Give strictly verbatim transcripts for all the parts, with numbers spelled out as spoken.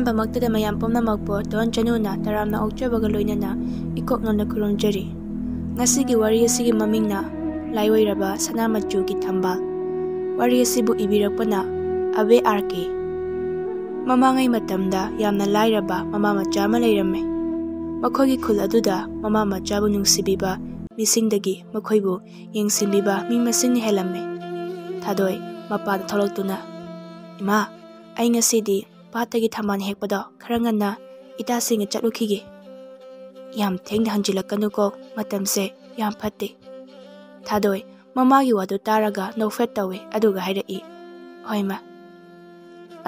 ꯑꯍꯥꯟꯕꯃꯛꯇꯗ ꯃꯌꯥꯝ ꯄꯨꯝꯅꯃꯛꯄꯨ ꯇꯣꯟ ꯆꯅꯨꯅ ꯇꯔꯥꯝꯅ ꯑꯣꯛꯆꯕꯒ ꯂꯣꯏꯅꯅ ꯏꯀꯣꯛ ꯅꯧꯅ ꯈꯨꯔꯨꯝꯖꯔꯤ꯫ ꯉꯁꯤꯒꯤ ꯋꯥꯔꯤ ꯑꯁꯤꯒꯤ ꯃꯃꯤꯡꯅ ꯂꯥꯏꯑꯣꯏꯔꯕ ꯁꯅꯥ ꯃꯆꯨꯒꯤ ꯊꯝꯕꯥꯜ꯫ ꯋꯥꯔꯤ ꯑꯁꯤꯕꯨ ꯏꯕꯤꯔꯛꯄꯅ ꯑꯕꯦ ꯑꯥꯔ ꯀꯦ꯫ ꯃꯃꯥꯡꯉꯩ ꯃꯇꯝꯗ ꯌꯥꯝꯅ ꯂꯥꯏꯔꯕ ꯃꯃꯥ ꯃꯆꯥ ꯑꯃ ꯂꯩꯔꯝꯃꯦ꯫ ꯃꯈꯣꯏꯒꯤ ꯈꯨꯜ ꯑꯗꯨꯗ ꯃꯃꯥ ꯃꯆꯥꯕꯨ ꯅꯨꯡꯁꯤꯕꯤꯕ ꯃꯤꯁꯤꯡꯗꯒꯤ ꯃꯈꯣꯏꯕꯨ ꯌꯦꯡꯁꯤꯟꯕꯤꯕ ꯃꯤ ꯃꯁꯤꯡꯅ ꯍꯦꯜꯂꯝꯃꯦ꯫ ꯊꯥꯗꯣꯏ ꯃꯄꯥꯟꯗ ꯊꯣꯛꯂꯛꯇꯨꯅ, "ꯏꯃꯥ, ꯑꯩ ꯉꯁꯤꯗꯤ ꯄꯥꯠꯇꯒꯤ ꯊꯝꯕꯥꯜ ꯍꯦꯛꯄꯗꯣ ꯈꯔ ꯉꯟꯅ ꯏꯇꯥꯁꯤꯡꯒ ꯆꯠꯂꯨꯈꯤꯒꯦ꯫ ꯌꯥꯝ ꯊꯦꯡꯅ ꯍꯟꯖꯤꯜꯂꯛꯀꯅꯨꯀꯣ, ꯃꯇꯝꯁꯦ ꯌꯥꯝ ꯐꯠꯇꯦ꯫" ꯊꯥꯗꯣꯏ ꯃꯃꯥꯒꯤ ꯋꯥꯗꯨ ꯇꯥꯔꯒ ꯅꯣꯛꯐꯦꯠ ꯇꯧꯏ, ꯑꯗꯨꯒ ꯍꯥꯏꯔꯛꯏ, "ꯍꯣꯏ ꯃꯥ꯫"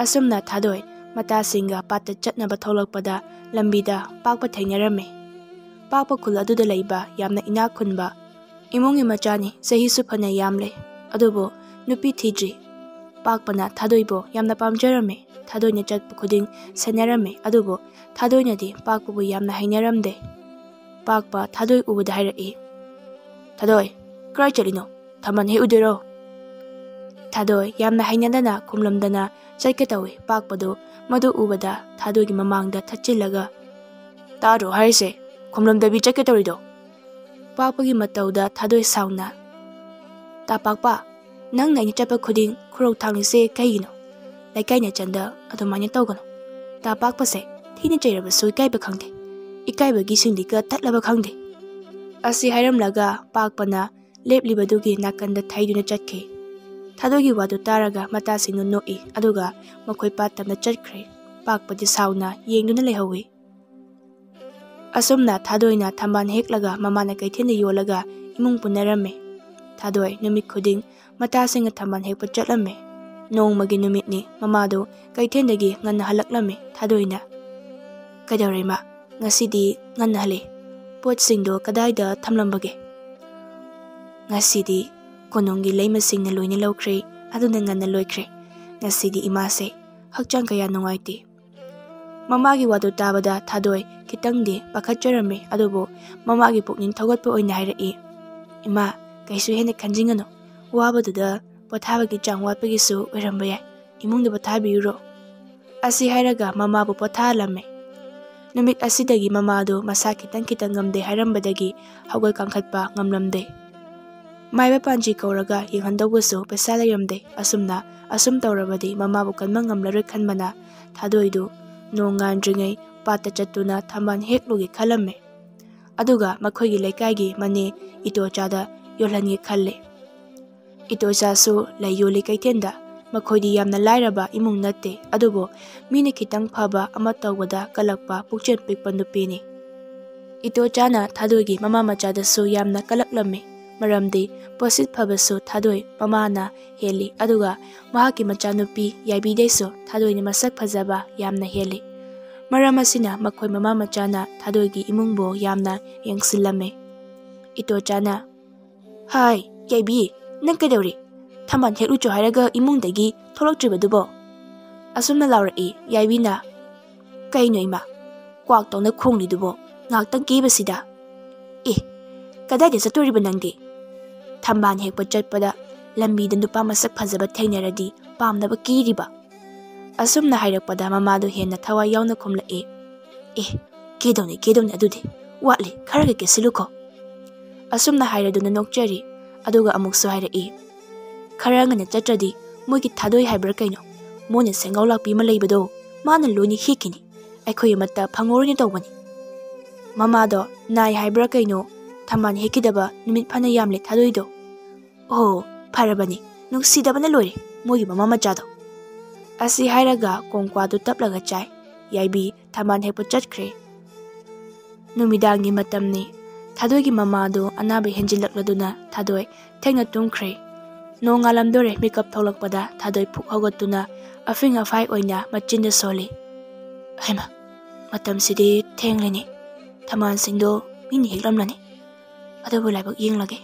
ꯑꯁꯨꯝꯅ ꯊꯥꯗꯣꯏ ꯃꯇꯥꯁꯤꯡꯒ ꯄꯥꯠꯇ ꯆꯠꯅꯕ ꯊꯣꯛꯂꯛꯄꯗ ꯂꯝꯕꯤꯗ ꯄꯥꯛꯄ ꯊꯦꯡꯅꯔꯝꯃꯤ꯫ ꯄꯥꯛꯄ ꯈꯨꯜ ꯑꯗꯨꯗ ꯂꯩꯕ ꯌꯥꯝꯅ ꯏꯅꯥꯛ ꯈꯨꯟꯕ ꯏꯃꯨꯡꯒꯤ ꯃꯆꯥꯅꯤ, ꯆꯍꯤꯁꯨ ꯐꯅ ꯌꯥꯝꯂꯦ, ꯑꯗꯨꯕꯨ ꯅꯨꯄꯤ ꯊꯤꯗ꯭ꯔꯤ꯫ ꯄꯥꯛꯄꯅ ꯊꯥꯗꯣꯏꯕꯨ ꯌꯥꯝꯅ ꯄꯥꯝꯖꯔꯝꯃꯤ꯫ ꯊꯥꯗꯣꯏꯅ ꯆꯠꯄ ꯈꯨꯗꯤꯡ ꯁꯦꯟꯅꯔꯝꯃꯤ, ꯑꯗꯨꯕꯨ ꯊꯥꯗꯣꯏꯅꯗꯤ ꯄꯥꯛꯄꯕꯨ ꯌꯥꯝꯅ ꯍꯩꯅꯔꯝꯗꯦ꯫ ꯄꯥꯛꯄ ꯊꯥꯗꯣꯏ ꯎꯕꯗ ꯍꯥꯏꯔꯛꯏ, "ꯊꯥꯗꯣꯏ, ꯀꯔꯥꯏ ꯆꯠꯂꯤꯅꯣ? ꯊꯝꯕꯥꯜ ꯍꯦꯛ ꯎꯗꯣꯏꯔꯣ?" ꯊꯥꯗꯣꯏ ꯌꯥꯝꯅ ꯍꯩꯅꯗꯅ ꯈꯨꯝꯂꯝꯗꯅ ꯆꯠꯀꯦ ꯇꯧꯏ꯫ ꯄꯥꯛꯄꯗꯨ ꯃꯗꯨ ꯎꯕꯗ ꯊꯥꯗꯣꯏꯒꯤ ꯃꯃꯥꯡꯗ ꯊꯠꯆꯤꯜꯂꯒ, "ꯇꯥꯗ꯭ꯔꯣ ꯍꯥꯏꯔꯤꯁꯦ? ꯈꯨꯝꯂꯝꯗꯕꯤ ꯆꯠꯀꯦ ꯇꯧꯔꯤꯗꯣ?" ꯄꯥꯛꯄꯒꯤ ꯃꯇꯧꯗ ꯊꯥꯗꯣꯏ ꯁꯥꯎꯅ, "ꯇꯥ ꯄꯥꯛꯄ, ꯅꯪꯅ ꯑꯩꯅ ꯆꯠꯄ ꯈꯨꯗꯤꯡ ꯈꯨꯔꯧ ꯊꯥꯡꯂꯤꯁꯦ ꯀꯩꯒꯤꯅꯣ? ꯂꯩꯀꯥꯏ ꯅꯆꯟꯗ ꯑꯗꯨꯃꯥꯏꯅ ꯇꯧꯒꯅꯨ꯫ ꯇꯥ ꯄꯥꯛꯄꯁꯦ ꯊꯤꯅ ꯆꯩꯔꯕꯁꯨ ꯏꯀꯥꯏꯕ ꯈꯪꯗꯦ꯫ ꯏꯀꯥꯏꯕꯒꯤ ꯁꯤꯡꯂꯤꯒ ꯇꯠꯂꯕ ꯈꯪꯗꯦ꯫" ꯑꯁꯤ ꯍꯥꯏꯔꯝꯂꯒ ꯄꯥꯛꯄꯅ ꯂꯦꯞꯂꯤꯕꯗꯨꯒꯤ ꯅꯥꯀꯟꯗ ꯊꯩꯗꯨꯅ ꯆꯠꯈꯤ꯫ ꯊꯥꯗꯣꯏꯒꯤ ꯋꯥꯗꯨ ꯇꯥꯔꯒ ꯃꯇꯥꯁꯤꯡꯗꯨ ꯅꯣꯛꯏ, ꯑꯗꯨꯒ ꯃꯈꯣꯏ ꯄꯥꯠ ꯇꯝꯅ ꯆꯠꯈ꯭ꯔꯦ꯫ ꯄꯥꯛꯄꯗꯤ ꯁꯥꯎꯅ ꯌꯦꯡꯗꯨꯅ ꯂꯩꯍꯧꯏ꯫ ꯑꯁꯨꯝꯅ ꯊꯥꯗꯣꯏꯅ ꯊꯝꯕꯥꯜ ꯍꯦꯛꯂꯒ ꯃꯃꯥꯅ ꯀꯩꯊꯦꯜꯗ ꯌꯣꯜꯂꯒ ꯏꯃꯨꯡ ꯄꯨꯅꯔꯝꯃꯤ꯫ ꯊꯥꯗꯣꯏ ꯅꯨꯃꯤꯠ ꯈꯨꯗꯤꯡ ꯃꯇꯥꯁꯤꯡꯒ ꯊꯝꯕꯥꯜ ꯍꯦꯛꯄ ꯆꯠꯂꯝꯃꯤ꯫ ꯅꯣꯡꯃꯒꯤ ꯅꯨꯃꯤꯠꯅꯤ, ꯃꯃꯥꯗꯨ ꯀꯩꯊꯦꯜꯗꯒꯤ ꯉꯟꯅ ꯍꯜꯂꯛꯂꯝꯃꯤ꯫ ꯊꯥꯗꯣꯏꯅ, "ꯀꯩꯗꯧꯔꯦ ꯏꯃꯥ? ꯉꯁꯤꯗꯤ ꯉꯟꯅ ꯍꯜꯂꯛꯑꯦ꯫ ꯄꯣꯠꯁꯤꯡꯗꯣ ꯀꯗꯥꯏꯗ ꯊꯝꯂꯝꯕꯒꯦ?" "ꯉꯁꯤꯗꯤ ꯀꯣꯅꯨꯡꯒꯤ ꯂꯩꯃꯁꯤꯡꯅ ꯂꯣꯏꯅ ꯂꯧꯈ꯭ꯔꯦ, ꯑꯗꯨꯅ ꯉꯟꯅ ꯂꯣꯏꯈ꯭ꯔꯦ꯫ ꯉꯁꯤꯗꯤ ꯏꯃꯥꯁꯦ ꯍꯛꯆꯥꯡ ꯀꯌꯥ ꯅꯨꯡꯉꯥꯏꯇꯦ꯫" ꯃꯃꯥꯒꯤ ꯋꯥꯗꯨ ꯇꯥꯕꯗ ꯊꯥꯗꯣꯏ ꯈꯤꯇꯪꯗꯤ ꯄꯥꯈꯠꯆꯔꯝꯃꯤ, ꯑꯗꯨꯕꯨ ꯃꯃꯥꯒꯤ ꯄꯨꯛꯅꯤꯡ ꯊꯧꯒꯠꯄ ꯑꯣꯏꯅ ꯍꯥꯏꯔꯛꯏ, "ꯏꯃꯥ, ꯀꯩꯁꯨ ꯍꯦꯟꯅ ꯈꯟꯖꯤꯟꯒꯅꯨ꯫ ꯋꯥꯕꯗꯨꯗ ꯄꯣꯊꯥꯕꯒꯤ ꯆꯥꯡ ꯋꯥꯠꯄꯒꯤꯁꯨ ꯑꯣꯏꯔꯝꯕ ꯌꯥꯏ꯫ ꯏꯃꯨꯡꯗ ꯄꯣꯊꯥꯕꯤꯔꯨꯔꯣ꯫" ꯑꯁꯤ ꯍꯥꯏꯔꯒ ꯃꯃꯥꯕꯨ ꯄꯣꯊꯥꯍꯜꯂꯝꯃꯦ꯫ ꯅꯨꯃꯤꯠ ꯑꯁꯤꯗꯒꯤ ꯃꯃꯥꯗꯨ ꯃꯁꯥ ꯈꯤꯇꯪ ꯈꯤꯇꯪ ꯉꯝꯗꯦ ꯍꯥꯏꯔꯝꯕꯗꯒꯤ ꯍꯧꯒꯠ ꯀꯥꯡꯈꯠꯄ ꯉꯝꯂꯝꯗꯦ꯫ ꯃꯥꯏꯕ ꯄꯥꯟꯖꯤ ꯀꯧꯔꯒ ꯌꯦꯡꯍꯟꯗꯧꯕꯁꯨ ꯄꯩꯁꯥ ꯂꯩꯔꯝꯗꯦ꯫ ꯑꯁꯨꯝꯅ, ꯑꯁꯨꯝ ꯇꯧꯔꯕꯗꯤ ꯃꯃꯥꯕꯨ ꯀꯟꯕ ꯉꯝꯂꯔꯣꯏ ꯈꯟꯕꯅ ꯊꯥꯗꯣꯏꯗꯨ ꯅꯣꯡ ꯉꯥꯟꯗ꯭ꯔꯤꯉꯩ ꯄꯥꯠꯇ ꯆꯠꯇꯨꯅ ꯊꯝꯕꯥꯜ ꯍꯦꯛꯂꯨꯒꯦ ꯈꯜꯂꯝꯃꯦ꯫ ꯑꯗꯨꯒ ꯃꯈꯣꯏꯒꯤ ꯂꯩꯀꯥꯏꯒꯤ ꯃꯅꯦ ꯏꯇꯣꯆꯥꯗ ꯌꯣꯜꯍꯟꯒꯦ ꯈꯜꯂꯦ꯫ ꯏꯇꯣꯆꯥꯁꯨ ꯂꯩ ꯌꯣꯜꯂꯤ ꯀꯩꯊꯦꯜꯗ꯫ ꯃꯈꯣꯏꯗꯤ ꯌꯥꯝꯅ ꯂꯥꯏꯔꯕ ꯏꯃꯨꯡ ꯅꯠꯇꯦ, ꯑꯗꯨꯕꯨ ꯃꯤꯅ ꯈꯤꯇꯪ ꯐꯕ ꯑꯃ ꯇꯧꯕꯗ ꯀꯜꯂꯛꯄ ꯄꯨꯛꯆꯦꯜ ꯄꯤꯛꯄ ꯅꯨꯄꯤꯅꯤ꯫ ꯏꯇꯣꯆꯥꯅ ꯊꯥꯗꯣꯏꯒꯤ ꯃꯃꯥ ꯃꯆꯥꯗꯁꯨ ꯌꯥꯝꯅ ꯀꯜꯂꯛꯂꯝꯃꯤ, ꯃꯔꯝꯗꯤ ꯄꯣꯠꯁꯤꯠ ꯐꯕꯁꯨ ꯊꯥꯗꯣꯏ ꯃꯃꯥꯅ ꯍꯦꯜꯂꯤ, ꯑꯗꯨꯒ ꯃꯍꯥꯛꯀꯤ ꯃꯆꯥꯅꯨꯄꯤ ꯌꯥꯏꯕꯤꯗꯩꯁꯨ ꯊꯥꯗꯣꯏꯅ ꯃꯁꯛ ꯐꯖꯕ ꯌꯥꯝꯅ ꯍꯦꯜꯂꯤ꯫ ꯃꯔꯝ ꯑꯁꯤꯅ ꯃꯈꯣꯏ ꯃꯃꯥ ꯃꯆꯥꯅ ꯊꯥꯗꯣꯏꯒꯤ ꯏꯃꯨꯡꯕꯨ ꯌꯥꯝꯅ ꯌꯦꯡꯁꯤꯜꯂꯝꯃꯤ꯫ ꯏꯇꯣꯆꯥꯅ, "ꯍꯥꯏ, ꯌꯥꯏꯕꯤ, ꯅꯪ ꯀꯩꯗꯧꯔꯤ? ꯊꯝꯕꯥꯜ ꯍꯦꯛꯂꯨꯆꯣ ꯍꯥꯏꯔꯒ ꯏꯃꯨꯡꯗꯒꯤ ꯊꯣꯛꯂꯛꯇ꯭ꯔꯤꯕꯗꯨꯕꯣ?" ꯑꯁꯨꯝꯅ ꯂꯥꯎꯔꯛꯏ ꯌꯥꯏꯕꯤꯅ꯫ "ꯀꯩꯅꯣ ꯏꯃꯥ, ꯀ꯭ꯋꯥꯛꯇꯧꯅ ꯈꯣꯡꯂꯤꯗꯨꯕꯣ? ꯉꯥꯏꯍꯥꯛꯇꯪ ꯀꯦꯕꯁꯤꯗ꯫ ꯑꯦ, ꯀꯗꯥꯏꯗ ꯆꯠꯇꯣꯔꯤꯕ ꯅꯪꯗꯤ? ꯊꯝꯕꯥꯜ ꯍꯦꯛꯄ ꯆꯠꯄꯗ ꯂꯝꯕꯤꯗ ꯅꯨꯄꯥ ꯃꯁꯛ ꯐꯖꯕ ꯊꯦꯡꯅꯔꯗꯤ ꯄꯥꯝꯅꯕ ꯀꯦꯔꯤꯕ?" ꯑꯁꯨꯝꯅ ꯍꯥꯏꯔꯛꯄꯗ ꯃꯃꯥꯗꯨ ꯍꯦꯟꯅ ꯊꯋꯥꯏ ꯌꯥꯎꯅ ꯈꯨꯝꯂꯛꯏ꯫ "ꯑꯦ, ꯀꯦꯗꯧꯅꯤ, ꯀꯦꯗꯧꯅꯤ, ꯑꯗꯨꯗꯤ ꯋꯥꯠꯂꯤ, ꯈꯔꯒ ꯀꯦꯁꯤꯜꯂꯨꯀꯣ꯫" ꯑꯁꯨꯝꯅ ꯍꯥꯏꯔꯗꯨꯅ ꯅꯣꯛꯆꯔꯤ꯫ ꯑꯗꯨꯒ ꯑꯃꯨꯛꯁꯨ ꯍꯥꯏꯔꯛꯏ, "ꯈꯔ ꯉꯟꯅ ꯆꯠꯇ꯭ꯔꯗꯤ ꯃꯣꯏꯒꯤ ꯊꯥꯗꯣꯏ ꯍꯥꯏꯕ꯭ꯔꯥ ꯀꯩꯅꯣ, ꯃꯣꯏꯅ ꯁꯦꯡꯒꯥꯎ ꯂꯥꯛꯄꯤ ꯑꯃ ꯂꯩꯕꯗꯣ, ꯃꯥꯅ ꯂꯣꯏꯅ ꯍꯦꯛꯈꯤꯅꯤ, ꯑꯩꯈꯣꯏ ꯑꯃꯠꯇ ꯐꯪꯉꯔꯣꯏꯅ ꯇꯧꯕꯅꯤ꯫" ꯃꯃꯥꯗꯣ ꯅꯥꯏ ꯍꯥꯏꯕ꯭ꯔꯥ ꯀꯩꯅꯣ, ꯊꯝꯕꯥꯜ ꯍꯦꯛꯈꯤꯗꯕ ꯅꯨꯃꯤꯠ ꯐꯅ ꯌꯥꯝꯂꯦ ꯊꯥꯗꯣꯏꯗꯣ꯫ "ꯑꯣ, ꯐꯔꯕꯅꯤ, ꯅꯨꯡꯁꯤꯗꯕꯅ ꯂꯣꯏꯔꯦ ꯃꯣꯏꯒꯤ ꯃꯃꯥ ꯃꯆꯥꯗꯣ꯫" ꯑꯁꯤ ꯍꯥꯏꯔꯒ ꯀꯣꯡꯀ꯭ꯋꯥꯗꯨ ꯇꯞꯂꯒ ꯆꯥꯏ꯫ ꯌꯥꯏꯕꯤ ꯊꯝꯕꯥꯜ ꯍꯦꯛꯄ ꯆꯠꯈ꯭ꯔꯦ꯫ ꯅꯨꯃꯤꯗꯥꯡꯒꯤ ꯃꯇꯝꯅꯤ꯫ ꯊꯥꯗꯣꯏꯒꯤ ꯃꯃꯥꯗꯨ ꯑꯅꯥꯕ ꯍꯦꯟꯖꯤꯜꯂꯛꯂꯗꯨꯅ ꯊꯥꯗꯣꯏ ꯊꯦꯡꯅ ꯇꯨꯝꯈ꯭ꯔꯦ꯫ ꯅꯣꯡꯉꯥꯜꯂꯝꯗꯣꯔꯦ ꯃꯤꯀꯞ ꯊꯣꯛꯂꯛꯄꯗ ꯊꯥꯗꯣꯏ ꯐꯨꯛ ꯍꯧꯒꯠꯇꯨꯅ ꯑꯐꯤꯡ ꯑꯐꯥꯏ ꯑꯣꯏꯅ ꯃꯆꯤꯟꯗ ꯁꯣꯜꯂꯤ꯫ "ꯍꯩꯃꯥ, ꯃꯇꯝꯁꯤꯗꯤ ꯊꯦꯡꯂꯦꯅꯦ꯫ ꯊꯝꯕꯥꯜꯁꯤꯡꯗꯣ ꯃꯤꯅ ꯍꯦꯛꯂꯝꯂꯅꯤ꯫ ꯑꯗꯨꯕꯨ ꯂꯥꯏꯕꯛ ꯌꯦꯡꯂꯒꯦ꯫"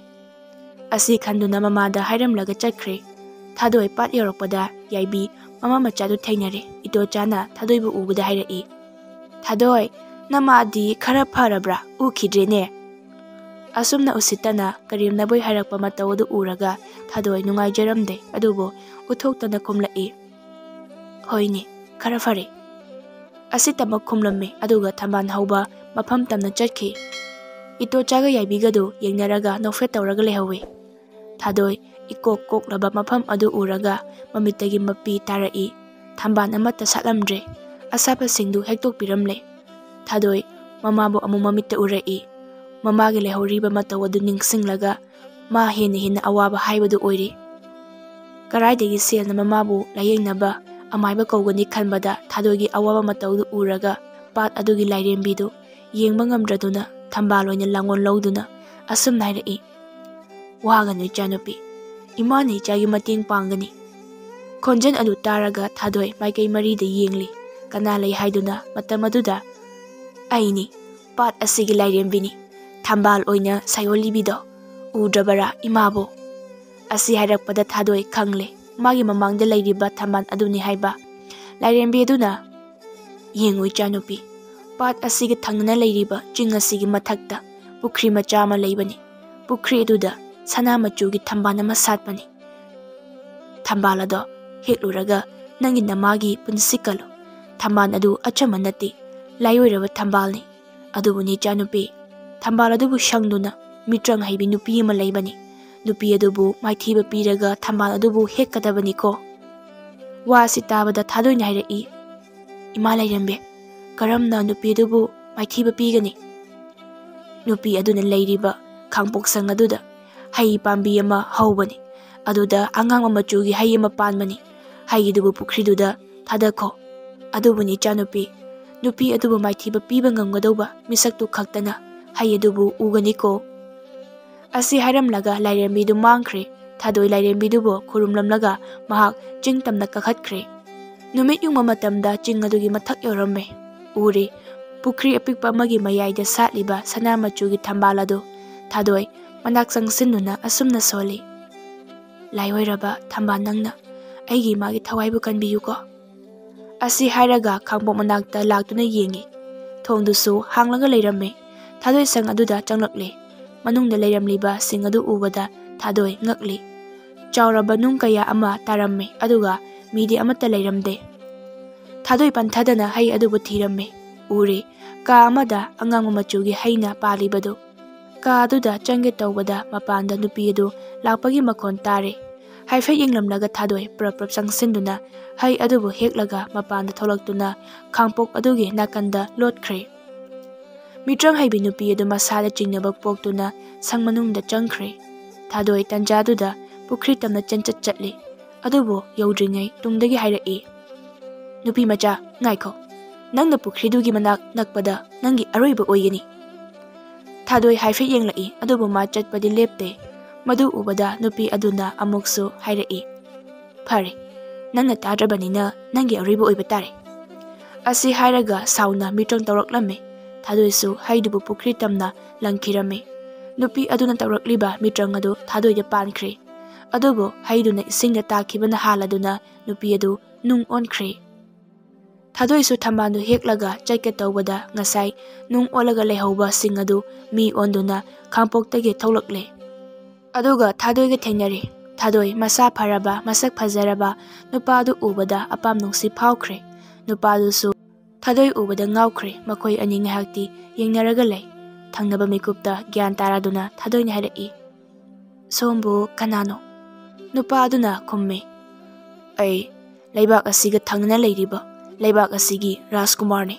ꯑꯁꯤ ꯈꯟꯗꯨꯅ ꯃꯃꯥꯗ ꯍꯥꯏꯔꯝꯂꯒ ꯆꯠꯈ꯭ꯔꯦ꯫ ꯊꯥꯗꯣꯏ ꯄꯥꯠ ꯌꯧꯔꯛꯄꯗ ꯌꯥꯏꯕꯤ ꯃꯃꯥ ꯃꯆꯥꯗꯨ ꯊꯦꯡꯅꯔꯦ꯫ ꯏꯇꯣꯆꯥꯅ ꯊꯥꯗꯣꯏꯕꯨ ꯎꯕꯗ ꯍꯥꯏꯔꯛꯏ, "ꯊꯥꯗꯣꯏ, ꯅꯃꯥꯗꯤ ꯈꯔ ꯐꯔꯕ꯭ꯔꯥ? ꯎꯈꯤꯗ꯭ꯔꯦꯅꯦ꯫" ꯑꯁꯨꯝꯅ ꯎꯁꯤꯠꯇꯅ ꯀꯔꯦꯝꯅꯕꯣꯏ ꯍꯥꯏꯔꯛꯄ ꯃꯇꯧ ꯑꯗꯨ ꯎꯔꯒ ꯊꯥꯗꯣꯏ ꯅꯨꯡꯉꯥꯏꯖꯔꯝꯗꯦ, ꯑꯗꯨꯕꯨ ꯎꯠꯊꯣꯛꯇꯅ ꯈꯨꯝꯂꯛꯏ, "ꯍꯣꯏꯅꯦ, "ꯈꯔ ꯐꯔꯦ" ꯑꯁꯤꯇꯃꯛ ꯈꯨꯝꯂꯝꯃꯤ, ꯑꯗꯨꯒ ꯊꯝꯕꯥꯜ ꯍꯧꯕ ꯃꯐꯝ ꯇꯝꯅ ꯆꯠꯈꯤ꯫ ꯏꯇꯣꯆꯥꯒ ꯌꯥꯏꯕꯤꯒꯗꯨ ꯌꯦꯡꯅꯔꯒ ꯅꯣꯛꯐꯦꯠ ꯇꯧꯔꯒ ꯂꯩꯍꯧꯋꯤ꯫ ꯊꯥꯗꯣꯏ ꯏꯀꯣꯛ ꯀꯣꯛꯂꯕ ꯃꯐꯝ ꯑꯗꯨ ꯎꯔꯒ ꯃꯃꯤꯠꯇꯒꯤ ꯃꯄꯤ ꯇꯥꯔꯛꯏ꯫ ꯊꯝꯕꯥꯜ ꯑꯃꯠꯇ ꯁꯥꯠꯂꯝꯗ꯭ꯔꯦ꯫ ꯑꯁꯥꯠꯄꯁꯤꯡꯗꯨ ꯍꯦꯛꯇꯣꯛꯄꯤꯔꯝꯂꯦ꯫ ꯊꯥꯗꯣꯏ ꯃꯃꯥꯕꯨ ꯑꯃꯨꯛ ꯃꯃꯤꯠꯇ ꯎꯔꯛꯏ꯫ ꯃꯃꯥꯒꯤ ꯂꯩꯍꯧꯔꯤꯕ ꯃꯇꯧ ꯑꯗꯨ ꯅꯤꯡꯁꯤꯡꯂꯒ ꯃꯥ ꯍꯦꯟꯅ ꯍꯦꯟꯅ ꯑꯋꯥꯕ ꯍꯥꯏꯕꯗꯨ ꯑꯣꯏꯔꯤ꯫ ꯀꯔꯥꯏꯗꯒꯤ ꯁꯦꯜꯅ ꯃꯃꯥꯕꯨ ꯂꯥꯌꯦꯡꯅꯕ ꯑꯃꯥꯏꯕ ꯀꯧꯒꯅꯤ ꯈꯟꯕꯗ ꯊꯥꯗꯣꯏꯒꯤ ꯑꯋꯥꯕ ꯃꯇꯧꯗꯨ ꯎꯔꯒ ꯄꯥꯠ ꯑꯗꯨꯒꯤ ꯂꯥꯏꯔꯦꯝꯕꯤꯗꯨ ꯌꯦꯡꯕ ꯉꯝꯗ꯭ꯔꯗꯨꯅ ꯊꯝꯕꯥꯜ ꯑꯣꯏꯅ ꯂꯥꯡꯒꯣꯜ ꯂꯧꯗꯨꯅ ꯑꯁꯨꯝꯅ ꯍꯥꯏꯔꯛꯏ, "ꯋꯥꯒꯅꯨ ꯏꯆꯥꯅꯨꯄꯤ, ꯏꯃꯥꯅ ꯏꯆꯥꯒꯤ ꯃꯇꯦꯡ ꯄꯥꯡꯒꯅꯤ"꯫ ꯈꯣꯟꯖꯦꯜ ꯑꯗꯨ ꯇꯥꯔꯒ ꯊꯥꯗꯣꯏ ꯃꯥꯏꯀꯩ ꯃꯔꯤꯗ ꯌꯦꯡꯂꯤ꯫ ꯀꯅꯥ ꯂꯩ ꯍꯥꯏꯗꯨꯅ ꯃꯇꯝ ꯑꯗꯨꯗ, "ꯑꯩꯅꯤ, ꯄꯥꯠ ꯑꯁꯤꯒꯤ ꯂꯥꯏꯔꯦꯝꯕꯤꯅꯤ, ꯊꯝꯕꯥꯜ ꯑꯣꯏꯅ ꯁꯥꯌꯣꯜꯂꯤꯕꯤꯗꯣ꯫ ꯎꯗ꯭ꯔꯕꯔꯥ ꯏꯃꯥꯕꯨ?" ꯑꯁꯤ ꯍꯥꯏꯔꯛꯄꯗ ꯊꯥꯗꯣꯏ ꯈꯪꯂꯦ, ꯃꯥꯒꯤ ꯃꯃꯥꯡꯗ ꯂꯩꯔꯤꯕ ꯊꯝꯕꯥꯜ ꯑꯗꯨꯅꯤ ꯍꯥꯏꯕ꯫ ꯂꯥꯏꯔꯦꯝꯕꯤ ꯑꯗꯨꯅ, "ꯌꯦꯡꯉꯨ ꯏꯆꯥꯅꯨꯄꯤ, ꯄꯥꯠ ꯑꯁꯤꯒ ꯊꯪꯅꯅ ꯂꯩꯔꯤꯕ ꯆꯤꯡ ꯑꯁꯤꯒꯤ ꯃꯊꯛꯇ ꯄꯨꯈ꯭ꯔꯤ ꯃꯆꯥ ꯑꯃ ꯂꯩꯕꯅꯤ꯫ ꯄꯨꯈ꯭ꯔꯤ ꯑꯗꯨꯗ ꯁꯅꯥ ꯃꯆꯨꯒꯤ ꯊꯝꯕꯥꯜ ꯑꯃ ꯁꯥꯠꯄꯅꯤ꯫ ꯊꯝꯕꯥꯜ ꯑꯗꯣ ꯍꯦꯛꯂꯨꯔꯒ ꯅꯪꯒꯤ ꯅꯃꯥꯒꯤ ꯄꯨꯟꯁꯤ ꯀꯜꯂꯨ꯫ ꯊꯝꯕꯥꯜ ꯑꯗꯨ ꯑꯆꯝꯕ ꯅꯠꯇꯦ, ꯂꯥꯏꯑꯣꯏꯔꯕ ꯊꯝꯕꯥꯜꯅꯤ꯫ ꯑꯗꯨꯕꯨꯅꯤ ꯏꯆꯥꯅꯨꯄꯤ, ꯊꯝꯕꯥꯜ ꯑꯗꯨꯕꯨ ꯁꯪꯗꯨꯅ ꯃꯤꯇ꯭ꯔꯪ ꯍꯩꯕꯤ ꯅꯨꯄꯤ ꯑꯃ ꯂꯩꯕꯅꯤ꯫ ꯅꯨꯄꯤ ꯑꯗꯨꯕꯨ ꯃꯥꯏꯊꯤꯕ ꯄꯤꯔꯒ ꯊꯝꯕꯥꯜ ꯑꯗꯨꯕꯨ ꯍꯦꯛꯀꯗꯕꯅꯤꯀꯣ"꯫ ꯋꯥ ꯑꯁꯤ ꯇꯥꯕꯗ ꯊꯥꯗꯣꯏꯅ ꯍꯥꯏꯔꯛꯏ, "ꯏꯃꯥ ꯂꯥꯏꯔꯦꯝꯕꯤ, ꯀꯔꯝꯅ ꯅꯨꯄꯤ ꯑꯗꯨꯕꯨ ꯃꯥꯏꯊꯤꯕ ꯄꯤꯒꯅꯤ?" ꯅꯨꯄꯤ ꯑꯗꯨꯅ ꯂꯩꯔꯤꯕ ꯈꯥꯡꯄꯣꯛꯁꯪ ꯑꯗꯨꯗ ꯍꯩ ꯄꯥꯝꯕꯤ ꯑꯃ ꯍꯧꯕꯅꯤ꯫ ꯑꯗꯨꯗ ꯑꯉꯥꯡꯕ ꯃꯆꯨꯒꯤ ꯍꯩ ꯑꯃ ꯄꯥꯟꯕꯅꯤ꯫ ꯍꯩ ꯑꯗꯨꯕꯨ ꯄꯨꯈ꯭ꯔꯤꯗꯨꯗ ꯊꯥꯗꯈꯣ꯫ ꯑꯗꯨꯕꯨꯅꯤ ꯏꯆꯥꯅꯨꯄꯤ, ꯅꯨꯄꯤ ꯑꯗꯨꯕꯨ ꯃꯥꯏꯊꯤꯕ ꯄꯤꯕ ꯉꯝꯒꯗꯧꯕ ꯃꯤꯁꯛꯇꯨ ꯈꯛꯇꯅ ꯍꯩ ꯑꯗꯨꯕꯨ ꯎꯒꯅꯤꯀꯣ꯫ ꯑꯁꯤ ꯍꯥꯏꯔꯝꯂꯒ ꯂꯥꯏꯔꯦꯝꯕꯤꯗꯨ ꯃꯥꯡꯈ꯭ꯔꯦ꯫ ꯊꯥꯗꯣꯏ ꯂꯥꯏꯔꯦꯝꯕꯤꯗꯨꯕꯨ ꯈꯨꯔꯨꯝꯂꯝꯂꯒ ꯃꯍꯥꯛ ꯆꯤꯡ ꯇꯝꯅ ꯀꯥꯈꯠꯈ꯭ꯔꯦ꯫ ꯅꯨꯃꯤꯠ ꯌꯨꯡꯕ ꯃꯇꯝꯗ ꯆꯤꯡ ꯑꯗꯨꯒꯤ ꯃꯊꯛ ꯌꯧꯔꯝꯃꯦ꯫ ꯎꯔꯦ, ꯄꯨꯈ꯭ꯔꯤ ꯑꯄꯤꯛꯄ ꯑꯃꯒꯤ ꯃꯌꯥꯏꯗ ꯁꯥꯠꯂꯤꯕ ꯁꯅꯥ ꯃꯆꯨꯒꯤ ꯊꯝꯕꯥꯜ ꯑꯗꯨ꯫ ꯊꯥꯗꯣꯏ ꯃꯅꯥꯛ ꯆꯪꯁꯤꯟꯗꯨꯅ ꯑꯁꯨꯝꯅ ꯁꯣꯜꯂꯤ, "ꯂꯥꯏꯑꯣꯏꯔꯕ ꯊꯝꯕꯥꯜ ꯅꯪꯅ ꯑꯩꯒꯤ ꯏꯃꯥꯒꯤ ꯊꯋꯥꯏꯕꯨ ꯀꯟꯕꯤꯌꯨꯀꯣ"꯫ ꯑꯁꯤ ꯍꯥꯏꯔꯒ ꯈꯥꯡꯄꯣꯛ ꯃꯅꯥꯛꯇ ꯂꯥꯛꯇꯨꯅ ꯌꯦꯡꯉꯤ꯫ ꯊꯣꯡꯗꯨꯁꯨ ꯍꯥꯡꯂꯒ ꯂꯩꯔꯝꯃꯦ꯫ ꯊꯥꯗꯣꯏ ꯁꯪ ꯑꯗꯨꯗ ꯆꯪꯂꯛꯂꯦ꯫ ꯃꯅꯨꯡꯗ ꯂꯩꯔꯝꯂꯤꯕꯁꯤꯡ ꯑꯗꯨ ꯎꯕꯗ ꯊꯥꯗꯣꯏ ꯉꯛꯂꯤ꯫ ꯆꯥꯎꯔꯕ ꯅꯨꯡ ꯀꯌꯥ ꯑꯃ ꯇꯥꯔꯝꯃꯦ, ꯑꯗꯨꯒ ꯃꯤꯗꯤ ꯑꯃꯠꯇ ꯂꯩꯔꯝꯗꯦ꯫ ꯊꯥꯗꯣꯏ ꯄꯟꯊꯗꯅ ꯍꯩ ꯑꯗꯨꯕꯨ ꯊꯤꯔꯝꯃꯤ꯫ ꯎꯔꯦ, ꯀꯥ ꯑꯃꯗ ꯑꯉꯥꯡꯕ ꯃꯆꯨꯒꯤ ꯍꯩꯅ ꯄꯥꯜꯂꯤꯕꯗꯨ꯫ ꯀꯥ ꯑꯗꯨꯗ ꯆꯪꯒꯦ ꯇꯧꯕꯗ ꯃꯄꯥꯟꯗ ꯅꯨꯄꯤ ꯑꯗꯨ ꯂꯥꯛꯄꯒꯤ ꯃꯈꯣꯟ ꯇꯥꯔꯦ꯫ ꯍꯥꯏꯐꯦꯠ ꯌꯦꯡꯂꯝꯂꯒ ꯊꯥꯗꯣꯏ ꯄ꯭ꯔꯞ ꯄ꯭ꯔꯞ ꯆꯪꯁꯤꯟꯗꯨꯅ ꯍꯩ ꯑꯗꯨꯕꯨ ꯍꯦꯛꯂꯒ ꯃꯄꯥꯟꯗ ꯊꯣꯛꯂꯛꯇꯨꯅ ꯈꯥꯡꯄꯣꯛ ꯑꯗꯨꯒꯤ ꯅꯥꯀꯟꯗ ꯂꯣꯠꯈ꯭ꯔꯦ꯫ ꯃꯤꯇ꯭ꯔꯪ ꯍꯩꯕꯤ ꯅꯨꯄꯤ ꯑꯗꯨ ꯃꯁꯥꯗ ꯆꯤꯡꯅꯕ ꯄꯣꯛꯇꯨꯅ ꯁꯪ ꯃꯅꯨꯡꯗ ꯆꯪꯈ꯭ꯔꯦ꯫ ꯊꯥꯗꯣꯏ ꯇꯟꯖꯥꯗꯨꯗ ꯄꯨꯈ꯭ꯔꯤ ꯇꯝꯅ ꯆꯦꯟꯆꯠ ꯆꯠꯂꯤ꯫ ꯑꯗꯨꯕꯨ ꯌꯧꯗ꯭ꯔꯤꯉꯩ ꯇꯨꯡꯗꯒꯤ ꯍꯥꯏꯔꯛꯏ, "ꯅꯨꯄꯤ ꯃꯆꯥ, ꯉꯥꯏꯈꯣ꯫ ꯅꯪꯅ ꯄꯨꯈ꯭ꯔꯤꯗꯨꯒꯤ ꯃꯅꯥꯛ ꯅꯛꯄꯗ ꯅꯪꯒꯤ ꯑꯔꯣꯏꯕ ꯑꯣꯏꯒꯅꯤ꯫" ꯊꯥꯗꯣꯏ ꯍꯥꯏꯐꯦꯠ ꯌꯦꯡꯂꯛꯏ, ꯑꯗꯨꯕꯨ ꯃꯥ ꯆꯠꯄꯗꯤ ꯂꯦꯞꯇꯦ꯫ ꯃꯗꯨ ꯎꯕꯗ ꯅꯨꯄꯤ ꯑꯗꯨꯅ ꯑꯃꯨꯛꯁꯨ ꯍꯥꯏꯔꯛꯏ, "ꯐꯔꯦ, ꯅꯪꯅ ꯇꯥꯗ꯭ꯔꯕꯅꯤꯅ ꯅꯪꯒꯤ ꯑꯔꯣꯏꯕ ꯑꯣꯏꯕ ꯇꯥꯔꯦ꯫" ꯑꯁꯤ ꯍꯥꯏꯔꯒ ꯁꯥꯎꯅ ꯃꯤꯇ꯭ꯔꯪ ꯇꯧꯔꯛꯂꯝꯃꯤ꯫ ꯊꯥꯗꯣꯏꯁꯨ ꯍꯩꯗꯨꯕꯨ ꯄꯨꯈ꯭ꯔꯤ ꯇꯝꯅ ꯂꯪꯈꯤꯔꯝꯃꯤ꯫ ꯅꯨꯄꯤ ꯑꯗꯨꯅ ꯇꯧꯔꯛꯂꯤꯕ ꯃꯤꯇ꯭ꯔꯪ ꯑꯗꯨ ꯊꯥꯗꯣꯏꯗ ꯄꯥꯟꯈ꯭ꯔꯦ꯫ ꯑꯗꯨꯕꯨ ꯍꯩꯗꯨꯅ ꯏꯁꯤꯡꯗ ꯇꯥꯈꯤꯕꯅ ꯍꯥꯜꯂꯗꯨꯅ ꯅꯨꯄꯤ ꯑꯗꯨ ꯅꯨꯡ ꯑꯣꯟꯈ꯭ꯔꯦ꯫ ꯊꯥꯗꯣꯏꯁꯨ ꯊꯝꯕꯥꯜꯗꯨ ꯍꯦꯛꯂꯒ ꯆꯠꯀꯦ ꯇꯧꯕꯗ ꯉꯁꯥꯏ ꯅꯨꯡ ꯑꯣꯜꯂꯒ ꯂꯩꯍꯧꯕꯁꯤꯡ ꯑꯗꯨ ꯃꯤ ꯑꯣꯟꯗꯨꯅ ꯈꯥꯡꯄꯣꯛꯇꯒꯤ ꯊꯣꯛꯂꯛꯂꯦ꯫ ꯑꯗꯨꯒ ꯊꯥꯗꯣꯏꯒ ꯊꯦꯡꯅꯔꯦ꯫ ꯊꯥꯗꯣꯏ ꯃꯁꯥ ꯐꯔꯕ, ꯃꯁꯛ ꯐꯖꯔꯕ ꯅꯨꯄꯥꯗꯨ ꯎꯕꯗ ꯑꯄꯥꯝ ꯅꯨꯡꯁꯤ ꯐꯥꯎꯈ꯭ꯔꯦ꯫ ꯅꯨꯄꯥꯗꯨꯁꯨ ꯊꯥꯗꯣꯏ ꯎꯕꯗ ꯉꯥꯎꯈ꯭ꯔꯦ꯫ ꯃꯈꯣꯏ ꯑꯅꯤ ꯉꯥꯏꯍꯥꯛꯇꯤ ꯌꯦꯡꯅꯔꯒ ꯂꯩ꯫ ꯊꯪꯅꯕ ꯃꯤꯀꯨꯞꯇ ꯒ꯭ꯌꯥꯟ ꯇꯥꯔꯗꯨꯅ ꯊꯥꯗꯣꯏꯅ ꯍꯥꯏꯔꯛꯏ, "ꯁꯣꯝꯕꯨ ꯀꯅꯥꯅꯣ?" ꯅꯨꯄꯥ ꯑꯗꯨꯅ ꯈꯨꯝꯃꯤ, "ꯑꯩ ꯂꯩꯕꯥꯛ ꯑꯁꯤꯒ ꯊꯪꯅꯅ ꯂꯩꯔꯤꯕ ꯂꯩꯕꯥꯛ ꯑꯁꯤꯒꯤ ꯔꯥꯖꯀꯨꯃꯥꯔꯅꯤ꯫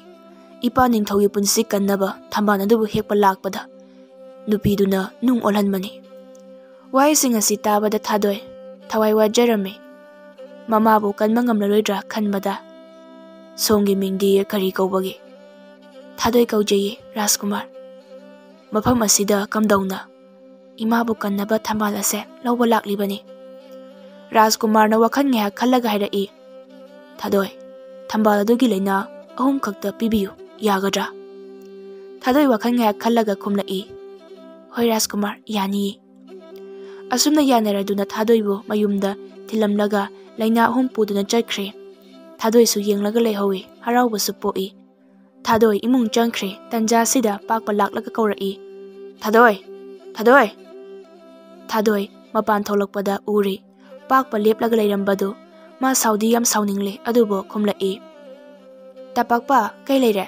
ꯏꯄꯥ ꯅꯤꯡꯊꯧꯒꯤ ꯄꯨꯟꯁꯤ ꯀꯟꯅꯕ ꯊꯝꯕꯥꯜ ꯑꯗꯨꯕꯨ ꯍꯦꯛꯄ ꯂꯥꯛꯄꯗ ꯅꯨꯄꯤꯗꯨꯅ ꯅꯨꯡ ꯑꯣꯜꯍꯟꯕꯅꯤ꯫" ꯋꯥꯍꯩꯁꯤꯡ ꯑꯁꯤ ꯇꯥꯕꯗ ꯊꯥꯗꯣꯏ ꯊꯋꯥꯏ ꯋꯥꯖꯔꯝꯃꯤ꯫ ꯃꯃꯥꯕꯨ ꯀꯟꯕ ꯉꯝꯂꯔꯣꯏꯗ꯭ꯔꯥ ꯈꯟꯕꯗ, "ꯁꯣꯝꯒꯤ ꯃꯤꯡꯗꯤ ꯀꯔꯤ ꯀꯧꯕꯒꯦ?" "ꯊꯥꯗꯣꯏ ꯀꯧꯖꯩꯌꯦ, ꯔꯥꯖꯀꯨꯃꯥꯔ꯫" "ꯃꯐꯝ ꯑꯁꯤꯗ ꯀꯝꯗꯧꯅ?" "ꯏꯃꯥꯕꯨ ꯀꯟꯅꯕ ꯊꯝꯕꯥꯜ ꯑꯁꯦ ꯂꯧꯕ ꯂꯥꯛꯂꯤꯕꯅꯤ꯫" ꯔꯥꯖꯀꯨꯃꯥꯔꯅ ꯋꯥꯈꯜ ꯉꯥꯏꯍꯥꯛ ꯈꯜꯂꯒ ꯍꯥꯏꯔꯛꯏ, "ꯊꯥꯗꯣꯏ, ꯊꯝꯕꯥꯜ ꯑꯗꯨꯒꯤ ꯂꯩꯅꯥ ꯑꯍꯨꯝ ꯈꯛꯇ ꯄꯤꯕꯤꯌꯨ, ꯌꯥꯒꯗ꯭ꯔꯥ?" ꯊꯥꯗꯣꯏ ꯋꯥꯈꯜ ꯉꯥꯏꯍꯥꯛ ꯈꯜꯂꯒ ꯈꯨꯝꯂꯛꯏ, "ꯍꯣꯏ ꯔꯥꯖꯀꯨꯃꯥꯔ, ꯌꯥꯅꯤꯌꯦ꯫" ꯑꯁꯨꯝꯅ ꯌꯥꯅꯔꯗꯨꯅ ꯊꯥꯗꯣꯏꯕꯨ ꯃꯌꯨꯝꯗ ꯊꯤꯜꯂꯝꯂꯒ ꯂꯩꯅꯥ ꯑꯍꯨꯝ ꯄꯨꯗꯨꯅ ꯆꯠꯈ꯭ꯔꯦ꯫ ꯊꯥꯗꯣꯏꯁꯨ ꯌꯦꯡꯂꯒ ꯂꯩꯍꯧꯏ, ꯍꯔꯥꯎꯕꯁꯨ ꯄꯣꯛꯏ꯫ ꯊꯥꯗꯣꯏ ꯏꯃꯨꯡ ꯆꯪꯈ꯭ꯔꯦ꯫ ꯇꯟꯖꯥꯁꯤꯗ ꯄꯥꯛꯄ ꯂꯥꯛꯂꯒ ꯀꯧꯔꯛꯏ, "ꯊꯥꯗꯣꯏ! ꯊꯥꯗꯣꯏ!" ꯊꯥꯗꯣꯏ ꯃꯄꯥꯟ ꯊꯣꯛꯂꯛꯄꯗ ꯎꯔꯦ꯫ ꯄꯥꯛꯄ ꯂꯦꯞꯂꯒ ꯂꯩꯔꯝꯕꯗꯨ꯫ ꯃꯥ ꯁꯥꯎꯗꯤ ꯌꯥꯝ ꯁꯥꯎꯅꯤꯡꯂꯦ, ꯑꯗꯨꯕꯨ ꯈꯨꯝꯂꯛꯏ, "ꯇꯥꯄꯥꯛꯄ, ꯀꯩ ꯂꯩꯔꯦ?"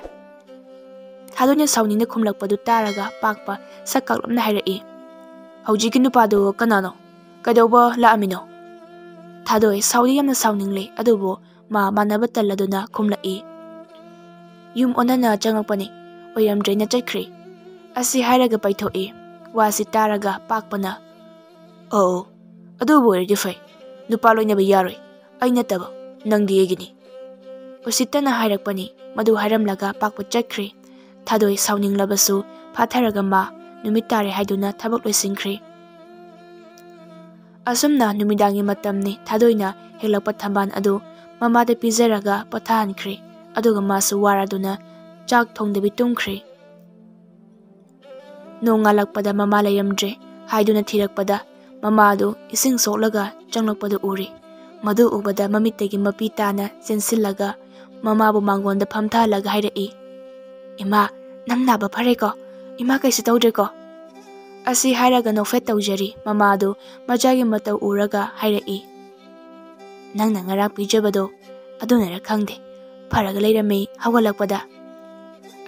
ꯊꯥꯗꯣꯏꯅ ꯁꯥꯎꯅꯤꯡꯅ ꯈꯨꯝꯂꯛꯄꯗꯨ ꯇꯥꯔꯒ ꯄꯥꯛꯄ ꯁꯛ ꯀꯥꯛꯂꯞꯅ ꯍꯥꯏꯔꯛꯏ, "ꯍꯧꯖꯤꯛꯀꯤ ꯅꯨꯄꯥꯗꯨ ꯀꯅꯥꯅꯣ? ꯀꯩꯗꯧꯕ ꯂꯥꯛꯑꯝꯃꯤꯅꯣ?" ꯊꯥꯗꯣꯏ ꯁꯥꯎꯗꯤ ꯌꯥꯝꯅ ꯁꯥꯎꯅꯤꯡꯂꯦ, ꯑꯗꯨꯕꯨ ꯃꯥ ꯃꯥꯟꯅꯕ ꯇꯜꯂꯗꯨꯅ ꯈꯨꯝꯂꯛꯏ, "ꯌꯨꯝ ꯑꯣꯟꯅꯅ ꯆꯪꯉꯛꯄꯅꯤ, ꯑꯣꯏꯔꯝꯗ꯭ꯔꯦꯅ ꯆꯠꯈ꯭ꯔꯦ"꯫ ꯑꯁꯤ ꯍꯥꯏꯔꯒ ꯄꯩꯊꯣꯛꯏ꯫ ꯋꯥꯁꯤ ꯇꯥꯔꯒ ꯄꯥꯛꯄꯅ, "ꯑꯣ, ꯑꯗꯨꯕꯨ ꯑꯣꯏꯔꯗꯤ ꯐꯩ꯫ ꯅꯨꯄꯥ ꯂꯣꯏꯅꯕ ꯌꯥꯔꯣꯏ꯫ ꯑꯩ ꯅꯠꯇꯕ, ꯅꯪꯗꯤ ꯑꯩꯒꯤꯅꯤ"꯫ ꯎꯁꯤꯠꯇꯅ ꯍꯥꯏꯔꯛꯄꯅꯤ꯫ ꯃꯗꯨ ꯍꯥꯏꯔꯝꯂꯒ ꯄꯥꯛꯄ ꯆꯠꯈ꯭ꯔꯦ꯫ ꯊꯥꯗꯣꯏ ꯁꯥꯎꯅꯤꯡꯂꯕꯁꯨ ꯐꯥꯊꯔꯒ ꯃꯥ ꯅꯨꯃꯤꯠ ꯇꯥꯔꯦ ꯍꯥꯏꯗꯨꯅ ꯊꯕꯛ ꯂꯣꯏꯁꯤꯟꯈ꯭ꯔꯦ꯫ ꯑꯁꯨꯝꯅ ꯅꯨꯃꯤꯗꯥꯡꯒꯤ ꯃꯇꯝꯅꯤ꯫ ꯊꯥꯗꯣꯏꯅ ꯍꯦꯛꯂꯛꯄ ꯊꯝꯕꯥꯜ ꯑꯗꯨ ꯃꯃꯥꯗ ꯄꯤꯖꯔꯒ ꯄꯣꯊꯥꯍꯟꯈ꯭ꯔꯦ꯫ ꯑꯗꯨꯒ ꯃꯥꯁꯨ ꯋꯥꯔꯗꯨꯅ ꯆꯥꯛ ꯊꯣꯡꯗꯕꯤ ꯇꯨꯝꯈ꯭ꯔꯦ꯫ ꯅꯣꯡꯉꯥꯜꯂꯛꯄꯗ ꯃꯃꯥ ꯂꯩꯔꯝꯗ꯭ꯔꯦ ꯍꯥꯏꯗꯨꯅ ꯊꯤꯔꯛꯄꯗ ꯃꯃꯥꯗꯨ ꯏꯁꯤꯡ ꯁꯣꯛꯂꯒ ꯆꯪꯂꯛꯄꯗꯨ ꯎꯔꯦ꯫ ꯃꯗꯨ ꯎꯕꯗ ꯃꯃꯤꯠꯇꯒꯤ ꯃꯄꯤ ꯇꯥꯅ ꯆꯦꯟꯁꯤꯜꯂꯒ ꯃꯃꯥꯕꯨ ꯃꯥꯡꯒꯣꯟꯗ ꯐꯝꯊꯍꯜꯂꯒ ꯍꯥꯏꯔꯛꯏ, "ꯏꯃꯥ, ꯅꯪ ꯅꯥꯕ ꯐꯔꯦꯀꯣ? ꯏꯃꯥ ꯀꯩꯁꯨ ꯇꯧꯗ꯭ꯔꯦꯀꯣ?" ꯑꯁꯤ ꯍꯥꯏꯔꯒ ꯅꯣꯛꯐꯦꯠ ꯇꯧꯖꯔꯤ꯫ ꯃꯃꯥꯗꯨ ꯃꯆꯥꯒꯤ ꯃꯇꯧ ꯎꯔꯒ ꯍꯥꯏꯔꯛꯏ, "ꯅꯪꯅ ꯉꯔꯥꯡ ꯄꯤꯖꯕꯗꯣ ꯑꯗꯨꯅꯔ ꯈꯪꯗꯦ, ꯐꯔꯒ ꯂꯩꯔꯝꯃꯤ ꯍꯧꯒꯠꯂꯛꯄꯗ"꯫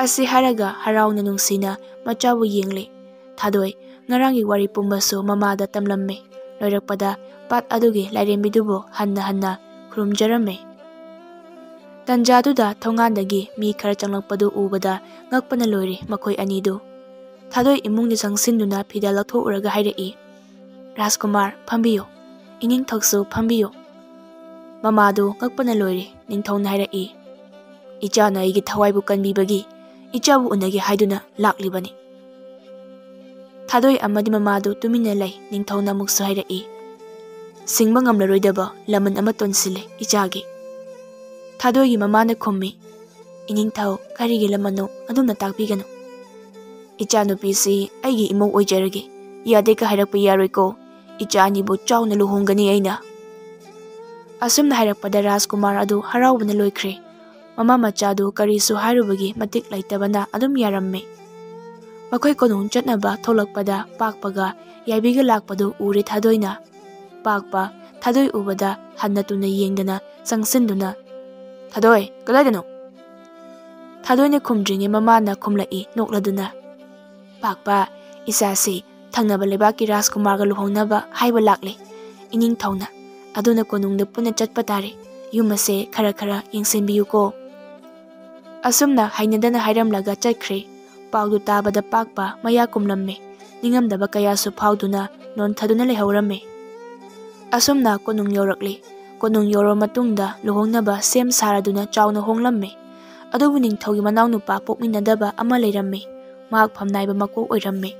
ꯑꯁꯤ ꯍꯥꯏꯔꯒ ꯍꯔꯥꯎꯅ ꯅꯨꯡꯁꯤꯅ ꯃꯆꯥꯕꯨ ꯌꯦꯡꯂꯦ꯫ ꯊꯥꯗꯣꯏ ꯉꯔꯥꯡꯒꯤ ꯋꯥꯔꯤ ꯄꯨꯝꯕꯁꯨ ꯃꯃꯥꯗ ꯇꯝꯂꯝꯃꯦ꯫ ꯂꯣꯏꯔꯛꯄꯗ ꯄꯥꯠ ꯑꯗꯨꯒꯤ ꯂꯥꯏꯔꯦꯝꯕꯤꯗꯨꯕꯨ ꯍꯟꯅ ꯍꯟꯅ ꯈꯨꯔꯨꯝꯖꯔꯝꯃꯦ꯫ ꯇꯟꯖꯥꯗꯨꯗ ꯊꯣꯡꯒꯥꯟꯗꯒꯤ ꯃꯤ ꯈꯔ ꯆꯪꯂꯛꯄꯗꯨ ꯎꯕꯗ ꯉꯛꯄꯅ ꯂꯣꯏꯔꯦ ꯃꯈꯣꯏ ꯑꯅꯤꯗꯨ꯫ ꯊꯥꯗꯣꯏ ꯏꯃꯨꯡꯗ ꯆꯪꯁꯤꯟꯗꯨꯅ ꯐꯤꯗꯥ ꯂꯧꯊꯣꯛꯎꯔꯒ ꯍꯥꯏꯔꯛꯏ, "ꯔꯥꯖꯀꯨꯃꯥꯔ, ꯐꯝꯕꯤꯌꯨ꯫ ꯏꯅꯤꯡꯊꯧꯁꯨ ꯐꯝꯕꯤꯌꯨ"꯫ ꯃꯃꯥꯗꯨ ꯉꯛꯄꯅ ꯂꯣꯏꯔꯦ꯫ ꯅꯤꯡꯊꯧꯅ ꯍꯥꯏꯔꯛꯏ, "ꯏꯆꯥꯅ ꯑꯩꯒꯤ ꯊꯋꯥꯏꯕꯨ ꯀꯟꯕꯤꯕꯒꯤ ꯏꯆꯥꯕꯨ ꯎꯅꯒꯦ ꯍꯥꯏꯗꯨꯅ ꯂꯥꯛꯂꯤꯕꯅꯤ"꯫ ꯊꯥꯗꯣꯏ ꯑꯃꯗꯤ ꯃꯃꯥꯗꯨ ꯇꯨꯃꯤꯟꯅ ꯂꯩ꯫ ꯅꯤꯡꯊꯧꯅ ꯑꯃꯨꯛꯁꯨ ꯍꯥꯏꯔꯛꯏ, "ꯁꯤꯡꯕ ꯉꯝꯂꯔꯣꯏꯗꯕ ꯂꯃꯟ ꯑꯃ ꯇꯣꯟꯁꯤꯜꯂꯦ ꯏꯆꯥꯒꯤ"꯫ ꯊꯥꯗꯣꯏꯒꯤ ꯃꯃꯥꯅ ꯈꯨꯝꯃꯤ, "ꯏꯅꯤꯡꯊꯧ, ꯀꯔꯤꯒꯤ ꯂꯃꯟꯅꯣ? ꯑꯗꯨꯝꯅ ꯇꯥꯛꯄꯤꯒꯅꯨ꯫ ꯏꯆꯥꯅꯨꯄꯤꯁꯤ ꯑꯩꯒꯤ ꯏꯃꯧ ꯑꯣꯏꯖꯔꯒꯦ꯫ ꯌꯥꯗꯦꯒ ꯍꯥꯏꯔꯛꯄ ꯌꯥꯔꯣꯏꯀꯣ꯫ ꯏꯆꯥ ꯑꯅꯤꯕꯨ ꯆꯥꯎꯅ ꯂꯨꯍꯣꯡꯒꯅꯤ ꯑꯩꯅ"꯫ ꯑꯁꯨꯝꯅ ꯍꯥꯏꯔꯛꯄꯗ ꯔꯥꯖꯀꯨꯃꯥꯔ ꯑꯗꯨ ꯍꯔꯥꯎꯕꯅ ꯂꯣꯏꯈ꯭ꯔꯦ꯫ ꯃꯃꯥ ꯃꯆꯥꯗꯨ ꯀꯔꯤꯁꯨ ꯍꯥꯏꯔꯨꯕꯒꯤ ꯃꯇꯤꯛ ꯂꯩꯇꯕꯅ ꯑꯗꯨꯝ ꯌꯥꯔꯝꯃꯤ꯫ ꯃꯈꯣꯏ ꯀꯣꯅꯨꯡ ꯆꯠꯅꯕ ꯊꯣꯛꯂꯛꯄꯗ ꯄꯥꯛꯄꯒ ꯌꯥꯏꯕꯤꯒ ꯂꯥꯛꯄꯗꯨ ꯎꯔꯦ ꯊꯥꯗꯣꯏꯅ꯫ ꯄꯥꯛꯄ ꯊꯥꯗꯣꯏ ꯎꯕꯗ ꯍꯟꯅ ꯇꯨꯅ ꯌꯦꯡꯗꯅ ꯆꯪꯁꯤꯟꯗꯨꯅ, "ꯊꯥꯗꯣꯏ, ꯀꯗꯥꯏꯗꯅꯣ?" ꯊꯥꯗꯣꯏꯅ ꯈꯨꯝꯗ꯭ꯔꯤꯉꯩ ꯃꯃꯥꯅ ꯈꯨꯝꯂꯛꯏ ꯅꯣꯛꯂꯗꯨꯅ, "ꯄꯥꯛꯄ, ꯏꯆꯥꯁꯤ ꯊꯪꯅꯕ ꯂꯩꯕꯥꯛꯀꯤ ꯔꯥꯖꯀꯨꯃꯥꯔꯒ ꯂꯨꯍꯣꯡꯅꯕ ꯍꯥꯏꯕ ꯂꯥꯛꯂꯦ, ꯏꯅꯤꯡꯊꯧꯅ꯫ ꯑꯗꯨꯅ ꯀꯣꯅꯨꯡꯗ ꯄꯨꯟꯅ ꯆꯠꯄ ꯇꯥꯔꯦ꯫ ꯌꯨꯝ ꯑꯁꯦ ꯈꯔ ꯈꯔ ꯌꯦꯡꯁꯤꯟꯕꯤꯌꯨꯀꯣ"꯫ ꯑꯁꯨꯝꯅ ꯍꯩꯅꯗꯅ ꯍꯥꯏꯔꯝꯂꯒ ꯆꯠꯈ꯭ꯔꯦ꯫ ꯄꯥꯎꯗꯨ ꯇꯥꯕꯗ ꯄꯥꯛꯄ ꯃꯌꯥ ꯀꯨꯝꯂꯝꯃꯦ꯫ ꯅꯤꯡꯉꯝꯗꯕ ꯀꯌꯥꯁꯨ ꯐꯥꯎꯗꯨꯅ ꯅꯣꯟꯊꯗꯨꯅ ꯂꯩꯍꯧꯔꯝꯃꯦ꯫ ꯑꯁꯨꯝꯅ ꯀꯣꯅꯨꯡ ꯌꯧꯔꯛꯂꯦ꯫ ꯀꯣꯅꯨꯡ ꯌꯧꯔꯕ ꯃꯇꯨꯡꯗ ꯂꯨꯍꯣꯡꯅꯕ ꯁꯦꯝ ꯁꯥꯔꯗꯨꯅ ꯆꯥꯎꯅ ꯍꯣꯡꯂꯝꯃꯦ꯫ ꯑꯗꯨꯕꯨ ꯅꯤꯡꯊꯧꯒꯤ ꯃꯅꯥꯎꯅꯨꯄꯥ ꯄꯣꯛꯃꯤꯟꯅꯗꯕ ꯑꯃ ꯂꯩꯔꯝꯃꯦ꯫ ꯃꯍꯥꯛ ꯐꯝꯅꯥꯏꯕ ꯃꯀꯣꯛ ꯑꯣꯏꯔꯝꯃꯦ꯫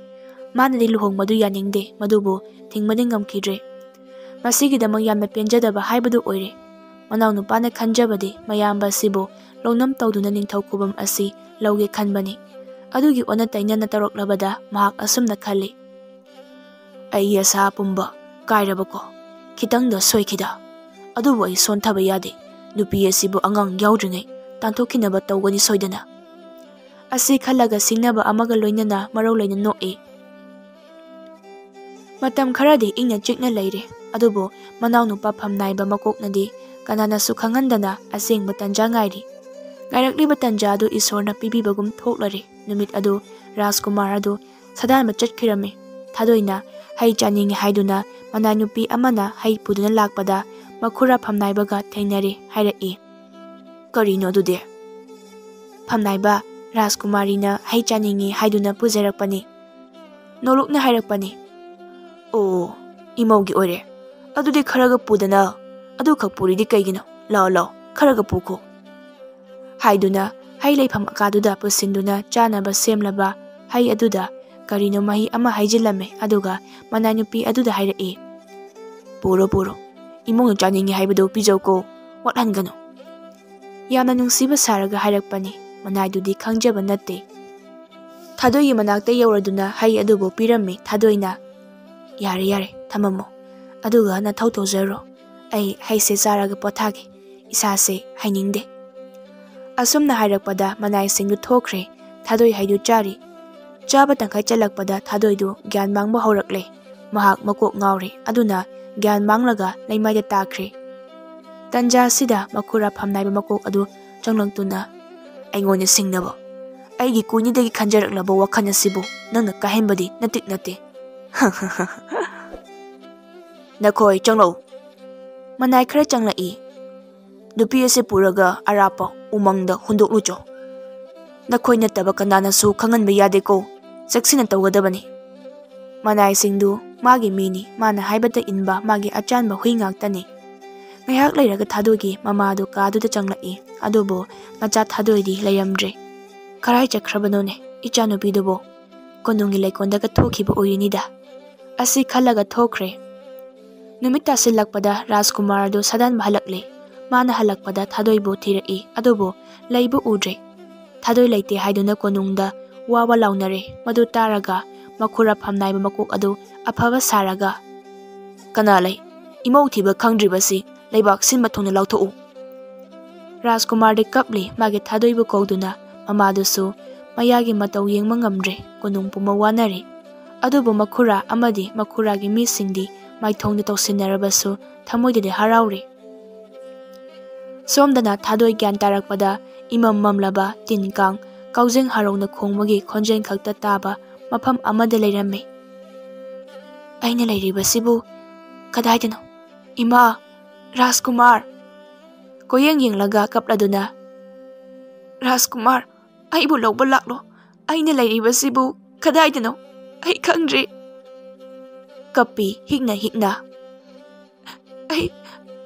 ꯃꯥꯅꯗꯤ ꯂꯨꯍꯣꯡꯕꯗꯨ ꯌꯥꯅꯤꯡꯗꯦ, ꯃꯗꯨꯕꯨ ꯊꯤꯡꯕꯗꯤ ꯉꯝꯈꯤꯗ꯭ꯔꯦ꯫ ꯃꯁꯤꯒꯤꯗꯃꯛ ꯌꯥꯝꯅ ꯄꯦꯟꯖꯗꯕ ꯍꯥꯏꯕꯗꯨ ꯑꯣꯏꯔꯦ꯫ ꯃꯅꯥꯎꯅꯨꯄꯥꯅ ꯈꯟꯖꯕꯗꯤ ꯃꯌꯥꯝꯕ ꯑꯁꯤꯕꯨ ꯂꯧꯅꯝ ꯇꯧꯗꯨꯅ ꯅꯤꯡꯊꯧ ꯈꯨꯕꯝ ꯑꯁꯤ ꯂꯧꯒꯦ ꯈꯟꯕꯅꯤ꯫ ꯑꯗꯨꯒꯤ ꯑꯣꯟꯅ ꯇꯩꯅꯅ ꯇꯧꯔꯛꯂꯕꯗ ꯃꯍꯥꯛ ꯑꯁꯨꯝꯅ ꯈꯜꯂꯤ, "ꯑꯩꯒꯤ ꯑꯁꯥ ꯑꯄꯨꯝꯕ ꯀꯥꯏꯔꯕꯀꯣ, ꯈꯤꯇꯪꯗ ꯁꯣꯏꯈꯤꯗ꯫ ꯑꯗꯨꯕꯨ ꯑꯩ ꯁꯣꯟꯊꯕ ꯌꯥꯗꯦ꯫ ꯅꯨꯄꯤ ꯑꯁꯤꯕꯨ ꯑꯉꯥꯡ ꯌꯥꯎꯗ꯭ꯔꯤꯉꯩ ꯇꯥꯟꯊꯣꯛꯈꯤꯅꯕ ꯇꯧꯒꯅꯤ ꯁꯣꯏꯗꯅ"꯫ ꯑꯁꯤ ꯈꯜꯂꯒ ꯁꯤꯡꯅꯕ ꯑꯃꯒ ꯂꯣꯏꯅꯅ ꯃꯔꯧ ꯂꯩꯅ ꯅꯣꯛꯏ꯫ ꯃꯇꯝ ꯈꯔꯗꯤ ꯏꯪꯅ ꯆꯤꯛꯅ ꯂꯩꯔꯦ꯫ ꯑꯗꯨꯕꯨ ꯃꯅꯥꯎꯅꯨꯄꯥ ꯐꯝꯅꯥꯏꯕ ꯃꯀꯣꯛꯅꯗꯤ ꯀꯅꯥꯅꯁꯨ ꯈꯪꯍꯟꯗꯅ ꯑꯁꯦꯡꯕ ꯇꯟꯖꯥ ꯉꯥꯏꯔꯤ꯫ ꯉꯥꯏꯔꯛꯂꯤꯕ ꯇꯟꯖꯥ ꯑꯗꯨ ꯏꯁꯣꯔꯅ ꯄꯤꯕꯤꯕꯒꯨꯝ ꯊꯣꯛꯂꯔꯦ꯫ ꯅꯨꯃꯤꯠ ꯑꯗꯨ ꯔꯥꯖꯀꯨꯃꯥꯔ ꯑꯗꯨ ꯁꯥꯗꯥꯟꯕ ꯆꯠꯈꯤꯔꯝꯃꯤ꯫ ꯊꯥꯗꯣꯏꯅ ꯍꯩ ꯆꯥꯅꯤꯡꯏ ꯍꯥꯏꯗꯨꯅ ꯃꯅꯥꯏ ꯅꯨꯄꯤ ꯑꯃꯅ ꯍꯩ ꯄꯨꯗꯨꯅ ꯂꯥꯛꯄꯗ ꯃꯈꯨꯔꯥ ꯐꯝꯅꯥꯏꯕꯒ ꯊꯦꯡꯅꯔꯦ ꯍꯥꯏꯔꯛꯏ꯫ "ꯀꯔꯤꯅꯣ ꯑꯗꯨꯗꯤ?" "ꯐꯝꯅꯥꯏꯕ, ꯔꯥꯖꯀꯨꯃꯥꯔꯤꯅ ꯍꯩ ꯆꯥꯅꯤꯡꯏ ꯍꯥꯏꯗꯨꯅ ꯄꯨꯖꯔꯛꯄꯅꯤ꯫ ꯅꯣꯂꯨꯛꯅ ꯍꯥꯏꯔꯛꯄꯅꯤ"꯫ "ꯑꯣ, ꯏꯃꯧꯒꯤ ꯑꯣꯏꯔꯦ꯫ ꯑꯗꯨꯗꯤ ꯈꯔꯒ ꯄꯨꯗꯅ, ꯑꯗꯨꯈꯛ ꯄꯨꯔꯤꯗꯤ ꯀꯩꯒꯤꯅꯣ? ꯂꯥꯛꯑꯣ, ꯂꯥꯛꯑꯣ, ꯈꯔꯒ ꯄꯨꯈꯣ"꯫ ꯍꯥꯏꯗꯨꯅ ꯍꯩ ꯂꯩꯐꯝ ꯀꯥꯗꯨꯗ ꯄꯨꯁꯤꯟꯗꯨꯅ ꯆꯥꯅꯕ ꯁꯦꯝꯂꯕ ꯍꯩ ꯑꯗꯨꯗ ꯀꯔꯤꯅꯣ ꯃꯍꯤ ꯑꯃ ꯍꯩꯖꯤꯜꯂꯝꯃꯦ꯫ ꯑꯗꯨꯒ ꯃꯅꯥꯏ ꯅꯨꯄꯤ ꯑꯗꯨꯗ ꯍꯥꯏꯔꯛꯏ, "ꯄꯨꯔꯣ, ꯄꯨꯔꯣ꯫ ꯏꯃꯧꯅ ꯆꯥꯅꯤꯡꯉꯤ ꯍꯥꯏꯕꯗꯨ ꯄꯤꯖꯧꯀꯣ꯫ ꯋꯥꯠꯍꯟꯒꯅꯨ"꯫ ꯌꯥꯝꯅ ꯅꯨꯡꯁꯤꯕ ꯁꯥꯔꯒ ꯍꯥꯏꯔꯛꯄꯅꯤ꯫ ꯃꯅꯥꯏꯗꯨꯗꯤ ꯈꯪꯖꯕ ꯅꯠꯇꯦ꯫ ꯊꯥꯗꯣꯏꯒꯤ ꯃꯅꯥꯛꯇ ꯌꯧꯔꯗꯨꯅ ꯍꯩ ꯑꯗꯨꯕꯨ ꯄꯤꯔꯝꯃꯤ꯫ ꯊꯥꯗꯣꯏꯅ, "ꯌꯥꯔꯦ, ꯌꯥꯔꯦ, ꯊꯝꯃꯝꯃꯣ꯫ ꯑꯗꯨꯒ ꯅꯊꯧ ꯇꯧꯖꯔꯣ꯫ ꯑꯩ ꯍꯩꯁꯦ ꯆꯥꯔꯒ ꯄꯣꯊꯥꯒꯦ꯫ ꯏꯁꯥꯁꯦ ꯍꯩꯅꯤꯡꯗꯦ"꯫ ꯑꯁꯨꯝꯅ ꯍꯥꯏꯔꯛꯄꯗ ꯃꯅꯥꯏꯁꯤꯡꯗꯨ ꯊꯣꯛꯈ꯭ꯔꯦ꯫ ꯊꯥꯗꯣꯏ ꯍꯩꯗꯨ ꯆꯥꯔꯤ꯫ ꯆꯥꯕ ꯇꯪꯈꯥꯏ ꯆꯜꯂꯛꯄꯗ ꯊꯥꯗꯣꯏꯗꯨ ꯒ꯭ꯌꯥꯟ ꯃꯥꯡꯕ ꯍꯧꯔꯛꯂꯦ꯫ ꯃꯍꯥꯛ ꯃꯀꯣꯛ ꯉꯥꯎꯔꯦ꯫ ꯑꯗꯨꯅ ꯒ꯭ꯌꯥꯟ ꯃꯥꯡꯂꯒ ꯂꯩꯃꯥꯏꯗ ꯇꯥꯈ꯭ꯔꯦ꯫ ꯇꯟꯖꯥ ꯑꯁꯤꯗ ꯃꯈꯨꯔꯥ ꯐꯝꯅꯥꯏꯕ ꯃꯀꯣꯛ ꯑꯗꯨ ꯆꯪꯂꯛꯇꯨꯅ, ꯑꯩꯉꯣꯟꯗ ꯁꯤꯡꯅꯕ? ꯑꯩꯒꯤ ꯀꯨꯏꯅꯗꯒꯤ ꯈꯟꯖꯔꯛꯂꯕ ꯋꯥꯈꯜ ꯑꯁꯤꯕꯨ ꯅꯪꯅ ꯀꯥꯏꯍꯟꯕꯗꯤ ꯅꯇꯤꯛ ꯅꯠꯇꯦ꯫ ꯅꯈꯣꯏ ꯆꯪꯂꯛꯎ꯫ ꯃꯅꯥꯏ ꯈꯔ ꯆꯪꯂꯛꯏ꯫ ꯅꯨꯄꯤ ꯑꯁꯤ ꯄꯨꯔꯒ ꯑꯔꯥꯞꯄ ꯎꯃꯪꯗ ꯍꯨꯟꯗꯣꯛꯂꯨꯆꯣ꯫ ꯅꯈꯣꯏ ꯅꯠꯇꯕ ꯀꯅꯥꯅꯁꯨ ꯈꯪꯍꯟꯕ ꯌꯥꯗꯦꯀꯣ꯫ ꯆꯦꯛꯁꯤꯟꯅ ꯇꯧꯒꯗꯕꯅꯤ꯫ ꯃꯅꯥꯏꯁꯤꯡꯗꯨ ꯃꯥꯒꯤ ꯃꯤꯅꯤ, ꯃꯥꯅ ꯍꯥꯏꯕꯇ ꯏꯟꯕ ꯃꯥꯒꯤ ꯑꯆꯥꯟꯕ ꯍꯨꯏ ꯉꯥꯛꯇꯅꯤ꯫ ꯉꯥꯏꯍꯥꯛ ꯂꯩꯔꯒ ꯊꯥꯗꯣꯏꯒꯤ ꯃꯃꯥꯗꯨ ꯀꯥꯗꯨꯗ ꯆꯪꯂꯛꯏ꯫ ꯑꯗꯨꯕꯨ ꯃꯆꯥ ꯊꯥꯗꯣꯏꯗꯤ ꯂꯩꯔꯝꯗ꯭ꯔꯦ꯫ "ꯀꯔꯥꯏ ꯆꯠꯈ꯭ꯔꯕꯅꯣꯅꯦ ꯏꯆꯥꯅꯨꯄꯤꯗꯨꯕꯣ? ꯀꯣꯅꯨꯡꯒꯤ ꯂꯩꯀꯣꯜꯗꯒ ꯊꯣꯛꯈꯤꯕ ꯑꯣꯏꯔꯤꯅꯤꯗ" ꯑꯁꯤ ꯈꯜꯂꯒ ꯊꯣꯛꯈ꯭ꯔꯦ꯫ ꯅꯨꯃꯤꯠ ꯇꯥꯁꯤꯜꯂꯛꯄꯗ ꯔꯥꯖꯀꯨꯃꯥꯔ ꯑꯗꯨ ꯁꯥꯗꯥꯟꯕ ꯍꯜꯂꯛꯂꯦ꯫ ꯃꯥꯅ ꯍꯜꯂꯛꯄꯗ ꯊꯥꯗꯣꯏꯕꯨ ꯊꯤꯔꯛꯏ, ꯑꯗꯨꯕꯨ ꯂꯩꯕ ꯎꯗ꯭ꯔꯦ꯫ ꯊꯥꯗꯣꯏ ꯂꯩꯇꯦ ꯍꯥꯏꯗꯨꯅ ꯀꯣꯅꯨꯡꯗ ꯋꯥ ꯋꯥ ꯂꯥꯎꯅꯔꯦ꯫ ꯃꯗꯨ ꯇꯥꯔꯒ ꯃꯈꯨꯔꯥ ꯐꯝꯅꯥꯏꯕ ꯃꯀꯣꯛ ꯑꯗꯨ ꯑꯐꯕ ꯁꯥꯔꯒ, "ꯀꯅꯥ ꯂꯩ? ꯏꯃꯧ ꯊꯤꯕ ꯈꯪꯗ꯭ꯔꯤꯕꯁꯤ ꯂꯩꯕꯥꯛ ꯁꯤꯟꯕ ꯊꯨꯡꯅ ꯂꯥꯎꯊꯣꯛꯎ!" ꯔꯥꯖꯀꯨꯃꯥꯔꯗꯤ ꯀꯞꯂꯤ, ꯃꯥꯒꯤ ꯊꯥꯗꯣꯏꯕꯨ ꯀꯧꯗꯨꯅ꯫ ꯃꯃꯥꯗꯨꯁꯨ ꯃꯌꯥꯒꯤ ꯃꯇꯧ ꯌꯦꯡꯕ ꯉꯝꯗ꯭ꯔꯦ꯫ ꯀꯣꯅꯨꯡ ꯄꯨꯝꯕ ꯋꯥꯅꯔꯦ꯫ ꯑꯗꯨꯕꯨ ꯃꯈꯨꯔꯥ ꯑꯃꯗꯤ ꯃꯈꯨꯔꯥꯒꯤ ꯃꯤꯁꯤꯡꯗꯤ ꯃꯥꯏꯊꯣꯡꯗ ꯇꯧꯁꯤꯟꯅꯔꯕꯁꯨ ꯊꯃꯣꯏꯗꯗꯤ ꯍꯔꯥꯎꯔꯦ꯫ ꯁꯣꯝꯗꯅ ꯊꯥꯗꯣꯏ ꯒ꯭ꯌꯥꯟ ꯇꯥꯔꯛꯄꯗ ꯏꯃꯝ ꯃꯝꯂꯕ ꯇꯤꯟ ꯀꯥꯡ ꯀꯥꯎꯖꯦꯡ ꯍꯔꯥꯎꯅ ꯈꯣꯡꯕꯒꯤ ꯈꯣꯟꯖꯦꯜ ꯈꯛꯇ ꯇꯥꯕ ꯃꯐꯝ ꯑꯃꯗ ꯂꯩꯔꯝꯃꯤ꯫ "ꯑꯩꯅ ꯂꯩꯔꯤꯕꯁꯤꯕꯨ ꯀꯗꯥꯏꯗꯅꯣ? ꯏꯃꯥ! ꯔꯥꯖꯀꯨꯃꯥꯔ!" ꯀꯣꯌꯦꯡ ꯌꯦꯡꯂꯒ ꯀꯞꯂꯗꯨꯅ, "ꯔꯥꯖꯀꯨꯃꯥꯔ, ꯑꯩꯕꯨ ꯂꯧꯕ ꯂꯥꯛꯂꯣ꯫ ꯑꯩꯅ ꯂꯩꯔꯤꯕꯁꯤꯕꯨ ꯀꯗꯥꯏꯗꯅꯣ? ꯑꯩ ꯈꯪꯗ꯭ꯔꯦ!" ꯀꯞꯄꯤ ꯍꯤꯛꯅ ꯍꯤꯛꯅ꯫ "ꯑꯩ,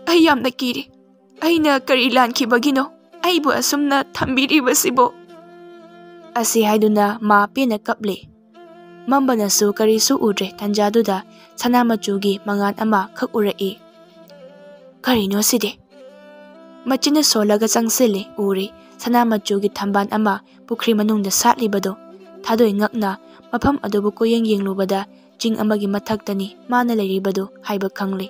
ꯑꯩ ꯌꯥꯝꯅ ꯀꯤꯔꯦ꯫ ꯑꯩꯅ ꯀꯔꯤ ꯂꯥꯟꯈꯤꯕꯒꯤꯅꯣ ꯑꯩꯕꯨ ꯑꯁꯨꯝꯅ ꯊꯝꯕꯤꯔꯤꯕꯁꯤꯕꯣ?" ꯑꯁꯤ ꯍꯥꯏꯗꯨꯅ ꯃꯥ ꯄꯦꯟꯅ ꯀꯞꯂꯦ꯫ ꯃꯝꯕꯅꯁꯨ ꯀꯔꯤꯁꯨ ꯎꯗ꯭ꯔꯦ꯫ ꯇꯟꯖꯥꯗꯨꯗ ꯁꯅꯥ ꯃꯆꯨꯒꯤ ꯃꯉꯥꯜ ꯑꯃ ꯈꯛ ꯎꯔꯛꯏ꯫ "ꯀꯔꯤꯅꯣ ꯁꯤꯗꯤ?" ꯃꯆꯤꯟꯅ ꯁꯣꯜꯂꯒ ꯆꯪꯁꯤꯜꯂꯤ꯫ ꯎꯔꯤ ꯁꯅꯥ ꯃꯆꯨꯒꯤ ꯊꯝꯕꯥꯜ ꯑꯃ ꯄꯨꯈ꯭ꯔꯤ ꯃꯅꯨꯡꯗ ꯁꯥꯠꯂꯤꯕꯗꯨ꯫ ꯊꯥꯗꯣꯏ ꯉꯛꯅ ꯃꯐꯝ ꯑꯗꯨꯕꯨ ꯀꯣꯌꯦꯡ ꯌꯦꯡꯂꯨꯕꯗ ꯆꯤꯡ ꯑꯃꯒꯤ ꯃꯊꯛꯇꯅꯤ ꯃꯥꯅ ꯂꯩꯔꯤꯕꯗꯨ ꯍꯥꯏꯕ ꯈꯪꯂꯤ꯫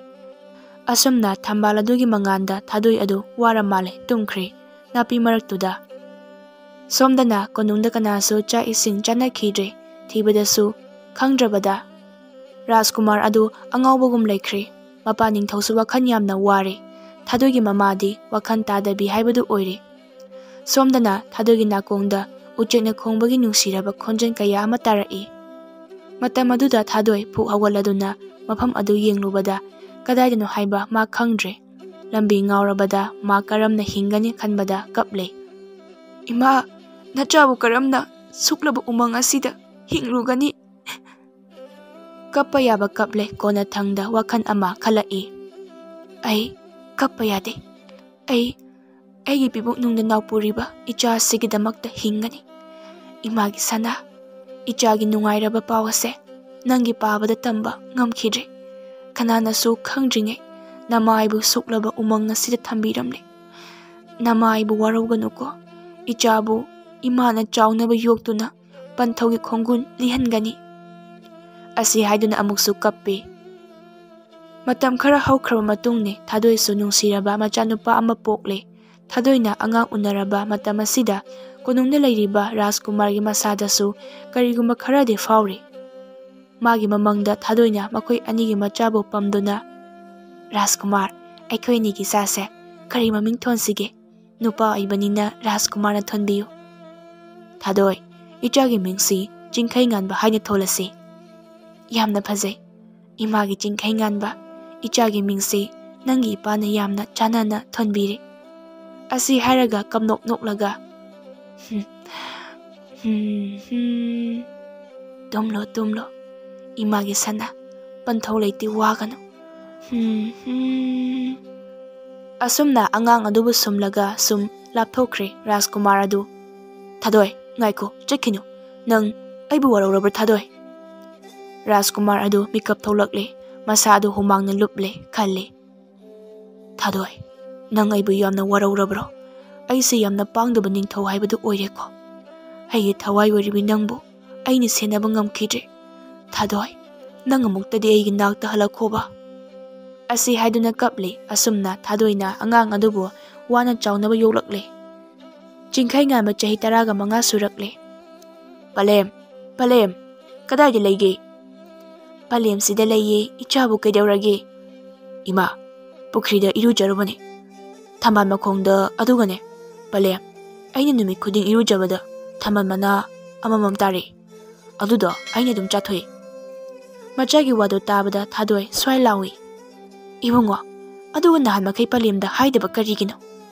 ꯑꯁꯨꯝꯅ ꯊꯝꯕꯥꯜ ꯑꯗꯨꯒꯤ ꯃꯉꯥꯜꯗ ꯊꯥꯗꯣꯏ ꯑꯗꯨ ꯋꯥꯔ ꯃꯥꯜꯂꯦ, ꯇꯨꯝꯈ꯭ꯔꯦ ꯅꯥꯄꯤ ꯃꯔꯛꯇꯨꯗ꯫ ꯁꯣꯝꯗꯅ ꯀꯣꯅꯨꯡꯗ ꯀꯅꯥꯁꯨ ꯆꯥꯛ ꯏꯁꯤꯡ ꯆꯥꯅꯈꯤꯗ꯭ꯔꯦ꯫ ꯊꯤꯕꯗꯁꯨ ꯈꯪꯗ꯭ꯔꯕꯗ ꯔꯥꯖꯀꯨꯃꯥꯔ ꯑꯗꯨ ꯑꯉꯥꯎꯕꯒꯨꯝ ꯂꯩꯈ꯭ꯔꯦ꯫ ꯃꯄꯥ ꯅꯤꯡꯊꯧꯁꯨ ꯋꯥꯈꯜ ꯌꯥꯝꯅ ꯋꯥꯔꯦ꯫ ꯊꯥꯗꯣꯏꯒꯤ ꯃꯃꯥꯗꯤ ꯋꯥꯈꯜ ꯇꯥꯗꯕꯤ ꯍꯥꯏꯕꯗꯨ ꯑꯣꯏꯔꯦ꯫ ꯁꯣꯝꯗꯅ ꯊꯥꯗꯣꯏꯒꯤ ꯅꯥꯀꯣꯡꯗ ꯎꯆꯦꯛꯅ ꯈꯣꯡꯕꯒꯤ ꯅꯨꯡꯁꯤꯔꯕ ꯈꯣꯟꯖꯦꯜ ꯀꯌꯥ ꯑꯃ ꯇꯥꯔꯛꯏ꯫ ꯃꯇꯝ ꯑꯗꯨꯗ ꯊꯥꯗꯣꯏ ꯐꯨꯛ ꯍꯧꯒꯠꯂꯗꯨꯅ ꯃꯐꯝ ꯑꯗꯨ ꯌꯦꯡꯂꯨꯕꯗ ꯀꯗꯥꯏꯗꯅꯣ ꯍꯥꯏꯕ ꯃꯥ ꯈꯪꯗ꯭ꯔꯦ꯫ ꯂꯝꯕꯤ ꯉꯥꯎꯔꯕꯗ ꯃꯥ ꯀꯔꯝꯅ ꯍꯤꯡꯒꯅꯤ ꯈꯟꯕꯗ ꯀꯞꯂꯦ꯫ "ꯏꯃꯥ, ꯅꯆꯥꯕꯨ ꯀꯔꯝꯅ ꯁꯨꯛꯂꯕ ꯎꯃꯪ ꯑꯁꯤꯗ ꯍꯤꯡꯂꯨꯒꯅꯤ?" ꯀꯞꯄ ꯌꯥꯕ ꯀꯞꯂꯦ, ꯀꯣꯟꯅꯊꯪꯗ ꯋꯥꯈꯜ ꯑꯃ ꯈꯜꯂꯛꯏ꯫ "ꯑꯩ ꯀꯞꯄ ꯌꯥꯗꯦ꯫ ꯑꯩ, ꯑꯩꯒꯤ ꯄꯤꯕꯨꯛꯅꯨꯡꯗ ꯅꯥꯎꯄꯨꯔꯤꯕ ꯏꯆꯥ ꯑꯁꯤꯒꯤꯗꯃꯛꯇ ꯍꯤꯡꯒꯅꯤ꯫ ꯏꯃꯥꯒꯤ ꯁꯅꯥ, ꯏꯆꯥꯒꯤ ꯅꯨꯡꯉꯥꯏꯔꯕ ꯄꯥꯎ ꯑꯁꯦ ꯅꯪꯒꯤ ꯄꯥꯕꯗ ꯇꯝꯕ ꯉꯝꯈꯤꯗ꯭ꯔꯦ꯫ ꯀꯅꯥꯅꯁꯨ ꯈꯪꯗ꯭ꯔꯤꯉꯩ ꯅꯃꯥ ꯑꯩꯕꯨ ꯁꯨꯛꯂꯕ ꯎꯃꯪ ꯑꯁꯤꯗ ꯊꯝꯕꯤꯔꯝꯂꯦ꯫ ꯅꯃꯥ ꯑꯩꯕꯨ ꯋꯥꯔꯧꯒꯅꯨꯀꯣ꯫ ꯏꯆꯥꯕꯨ ꯏꯃꯥꯅ ꯆꯥꯎꯅꯕ ꯌꯣꯛꯇꯨꯅ ꯄꯟꯊꯧꯒꯤ ꯈꯣꯡꯒꯨꯟ ꯂꯤꯍꯟꯒꯅꯤ"꯫ ꯑꯁꯤ ꯍꯥꯏꯗꯨꯅ ꯑꯃꯨꯛꯁꯨ ꯀꯞꯄꯤ꯫ ꯃꯇꯝ ꯈꯔ ꯍꯧꯈ꯭ꯔꯕ ꯃꯇꯨꯡꯅꯤ, ꯊꯥꯗꯣꯏꯁꯨ ꯅꯨꯡꯁꯤꯔꯕ ꯃꯆꯥꯅꯨꯄꯥ ꯑꯃ ꯄꯣꯛꯂꯦ꯫ ꯊꯥꯗꯣꯏꯅ ꯑꯉꯥꯡ ꯎꯅꯔꯕ ꯃꯇꯝ ꯑꯁꯤꯗ ꯀꯣꯅꯨꯡꯗ ꯂꯩꯔꯤꯕ ꯔꯥꯖꯀꯨꯃꯥꯔꯒꯤ ꯃꯁꯥꯗꯁꯨ ꯀꯔꯤꯒꯨꯝꯕ ꯈꯔꯗꯤ ꯐꯥꯎꯔꯤ꯫ ꯃꯥꯒꯤ ꯃꯃꯪꯗ ꯊꯥꯗꯣꯏꯅ ꯃꯈꯣꯏ ꯑꯅꯤꯒꯤ ꯃꯆꯥꯕꯨ ꯄꯝꯗꯨꯅ, "ꯔꯥꯖꯀꯨꯃꯥꯔ, ꯑꯩꯈꯣꯏ ꯑꯅꯤꯒꯤ ꯏꯆꯥꯁꯦ ꯀꯔꯤ ꯃꯃꯤꯡ ꯊꯣꯟꯁꯤꯒꯦ? ꯅꯨꯄꯥ ꯑꯣꯏꯕꯅꯤꯅ ꯔꯥꯖꯀꯨꯃꯥꯔꯅ ꯊꯣꯟꯕꯤꯌꯨ"꯫ "ꯊꯥꯗꯣꯏ, ꯏꯆꯥꯒꯤ ꯃꯤꯡꯁꯤ ꯆꯤꯡꯈꯩ ꯉꯥꯟꯕ ꯍꯥꯏꯅ ꯊꯣꯜꯂꯁꯤ"꯫ "ꯌꯥꯝꯅ ꯐꯖꯩ꯫ ꯏꯃꯥꯒꯤ ꯆꯤꯡꯈꯩ ꯉꯥꯟꯕ, ꯏꯆꯥꯒꯤ ꯃꯤꯡꯁꯤ ꯅꯪꯒꯤ ꯏꯄꯥꯅ ꯌꯥꯝꯅ ꯆꯥꯟꯅꯅ ꯊꯣꯟꯕꯤꯔꯦ"꯫ ꯑꯁꯤ ꯍꯥꯏꯔꯒ ꯀꯞꯅꯣꯛ ꯅꯣꯛꯂꯒ, "ꯍꯝ, ꯍꯝ, ꯍꯝ꯫ ꯇꯨꯝꯂꯣ, ꯇꯨꯝꯂꯣ, ꯏꯃꯥꯒꯤ ꯁꯅꯥ, ꯄꯟꯊꯧ ꯂꯩꯇꯦ, ꯋꯥꯒꯅꯨ꯫ ꯍꯝ, ꯍꯝ"꯫ ꯑꯁꯨꯝꯅ ꯑꯉꯥꯡ ꯑꯗꯨꯕꯨ ꯁꯨꯝꯂꯒ ꯁꯨꯝ ꯂꯥꯞꯊꯣꯛꯈ꯭ꯔꯦ ꯔꯥꯖꯀꯨꯃꯥꯔ ꯑꯗꯨ꯫ "ꯊꯥꯗꯣꯏ, ꯉꯥꯏꯈꯣ, ꯆꯠꯈꯤꯅꯨ꯫ ꯅꯪ ꯑꯩꯕꯨ ꯋꯥꯔꯧꯔꯕ꯭ꯔꯥ, ꯊꯥꯗꯣꯏ?" ꯔꯥꯖꯀꯨꯃꯥꯔ ꯑꯗꯨ ꯃꯤꯀꯞ ꯊꯣꯛꯂꯛꯂꯦ꯫ ꯃꯁꯥ ꯑꯗꯨ ꯍꯨꯃꯥꯡꯅ ꯂꯨꯞꯂꯦ꯫ ꯈꯜꯂꯦ, "ꯊꯥꯗꯣꯏ, ꯅꯪ ꯑꯩꯕꯨ ꯌꯥꯝꯅ ꯋꯥꯔꯧꯔꯕ꯭ꯔꯣ? ꯑꯩꯁꯦ ꯌꯥꯝꯅ ꯄꯥꯡꯗꯕ ꯅꯤꯡꯊꯧ ꯍꯥꯏꯕꯗꯨ ꯑꯣꯏꯔꯦꯀꯣ꯫ ꯑꯩꯒꯤ ꯊꯋꯥꯏ ꯑꯣꯏꯔꯤꯕꯤ ꯅꯪꯕꯨ ꯑꯩꯅ ꯁꯦꯟꯅꯕ ꯉꯝꯈꯤꯗ꯭ꯔꯦ꯫ ꯊꯥꯗꯣꯏ, ꯅꯪ ꯑꯃꯨꯛꯇꯗꯤ ꯑꯩꯒꯤ ꯅꯥꯛꯇ ꯍꯜꯂꯛꯈꯣꯕ"꯫ ꯑꯁꯤ ꯍꯥꯏꯗꯨꯅ ꯀꯞꯂꯤ꯫ ꯑꯁꯨꯝꯅ ꯊꯥꯗꯣꯏꯅ ꯑꯉꯥꯡ ꯑꯗꯨꯕꯨ ꯋꯥꯅ ꯆꯥꯎꯅꯕ ꯌꯣꯛꯂꯛꯂꯦ꯫ ꯆꯤꯡꯈꯩ ꯉꯥꯟꯕ ꯆꯍꯤ ꯇꯔꯥꯒ ꯃꯉꯥ ꯁꯨꯔꯛꯂꯦ꯫ "ꯄꯂꯦꯝ, ꯄꯂꯦꯝ, ꯀꯗꯥꯏꯗ ꯂꯩꯒꯦ?" "ꯄꯂꯦꯝꯁꯤꯗ ꯂꯩꯌꯦ, ꯏꯆꯥꯕꯨ ꯀꯩꯗꯧꯔꯒꯦ?" "ꯏꯃꯥ, ꯄꯨꯈ꯭ꯔꯤꯗ ꯏꯔꯨꯖꯔꯨꯕꯅꯦ꯫ ꯊꯝꯕꯥꯜ ꯃꯈꯣꯡꯗ, ꯑꯗꯨꯒꯅꯦ, ꯄꯂꯦꯝ, ꯑꯩꯅ ꯅꯨꯃꯤꯠ ꯈꯨꯗꯤꯡ ꯏꯔꯨꯖꯕꯗ ꯊꯝꯕꯥꯜ ꯃꯅꯥ ꯑꯃꯃꯝ ꯇꯥꯔꯛꯏ꯫ ꯑꯗꯨꯗꯣ ꯑꯩꯅ ꯑꯗꯨꯝ ꯆꯥꯊꯣꯛꯏ꯫ ꯃꯆꯥꯒꯤ ꯋꯥꯗꯣ ꯇꯥꯕꯗ ꯊꯥꯗꯣꯏ ꯁ꯭ꯋꯥꯏ ꯂꯥꯎꯏ꯫ "ꯏꯕꯨꯡꯉꯣ, ꯑꯗꯨꯒ ꯅꯍꯥꯟ ꯃꯈꯩ ꯄꯂꯦꯝꯗ ꯍꯥꯏꯗꯕ ꯀꯔꯤꯒꯤꯅꯣ?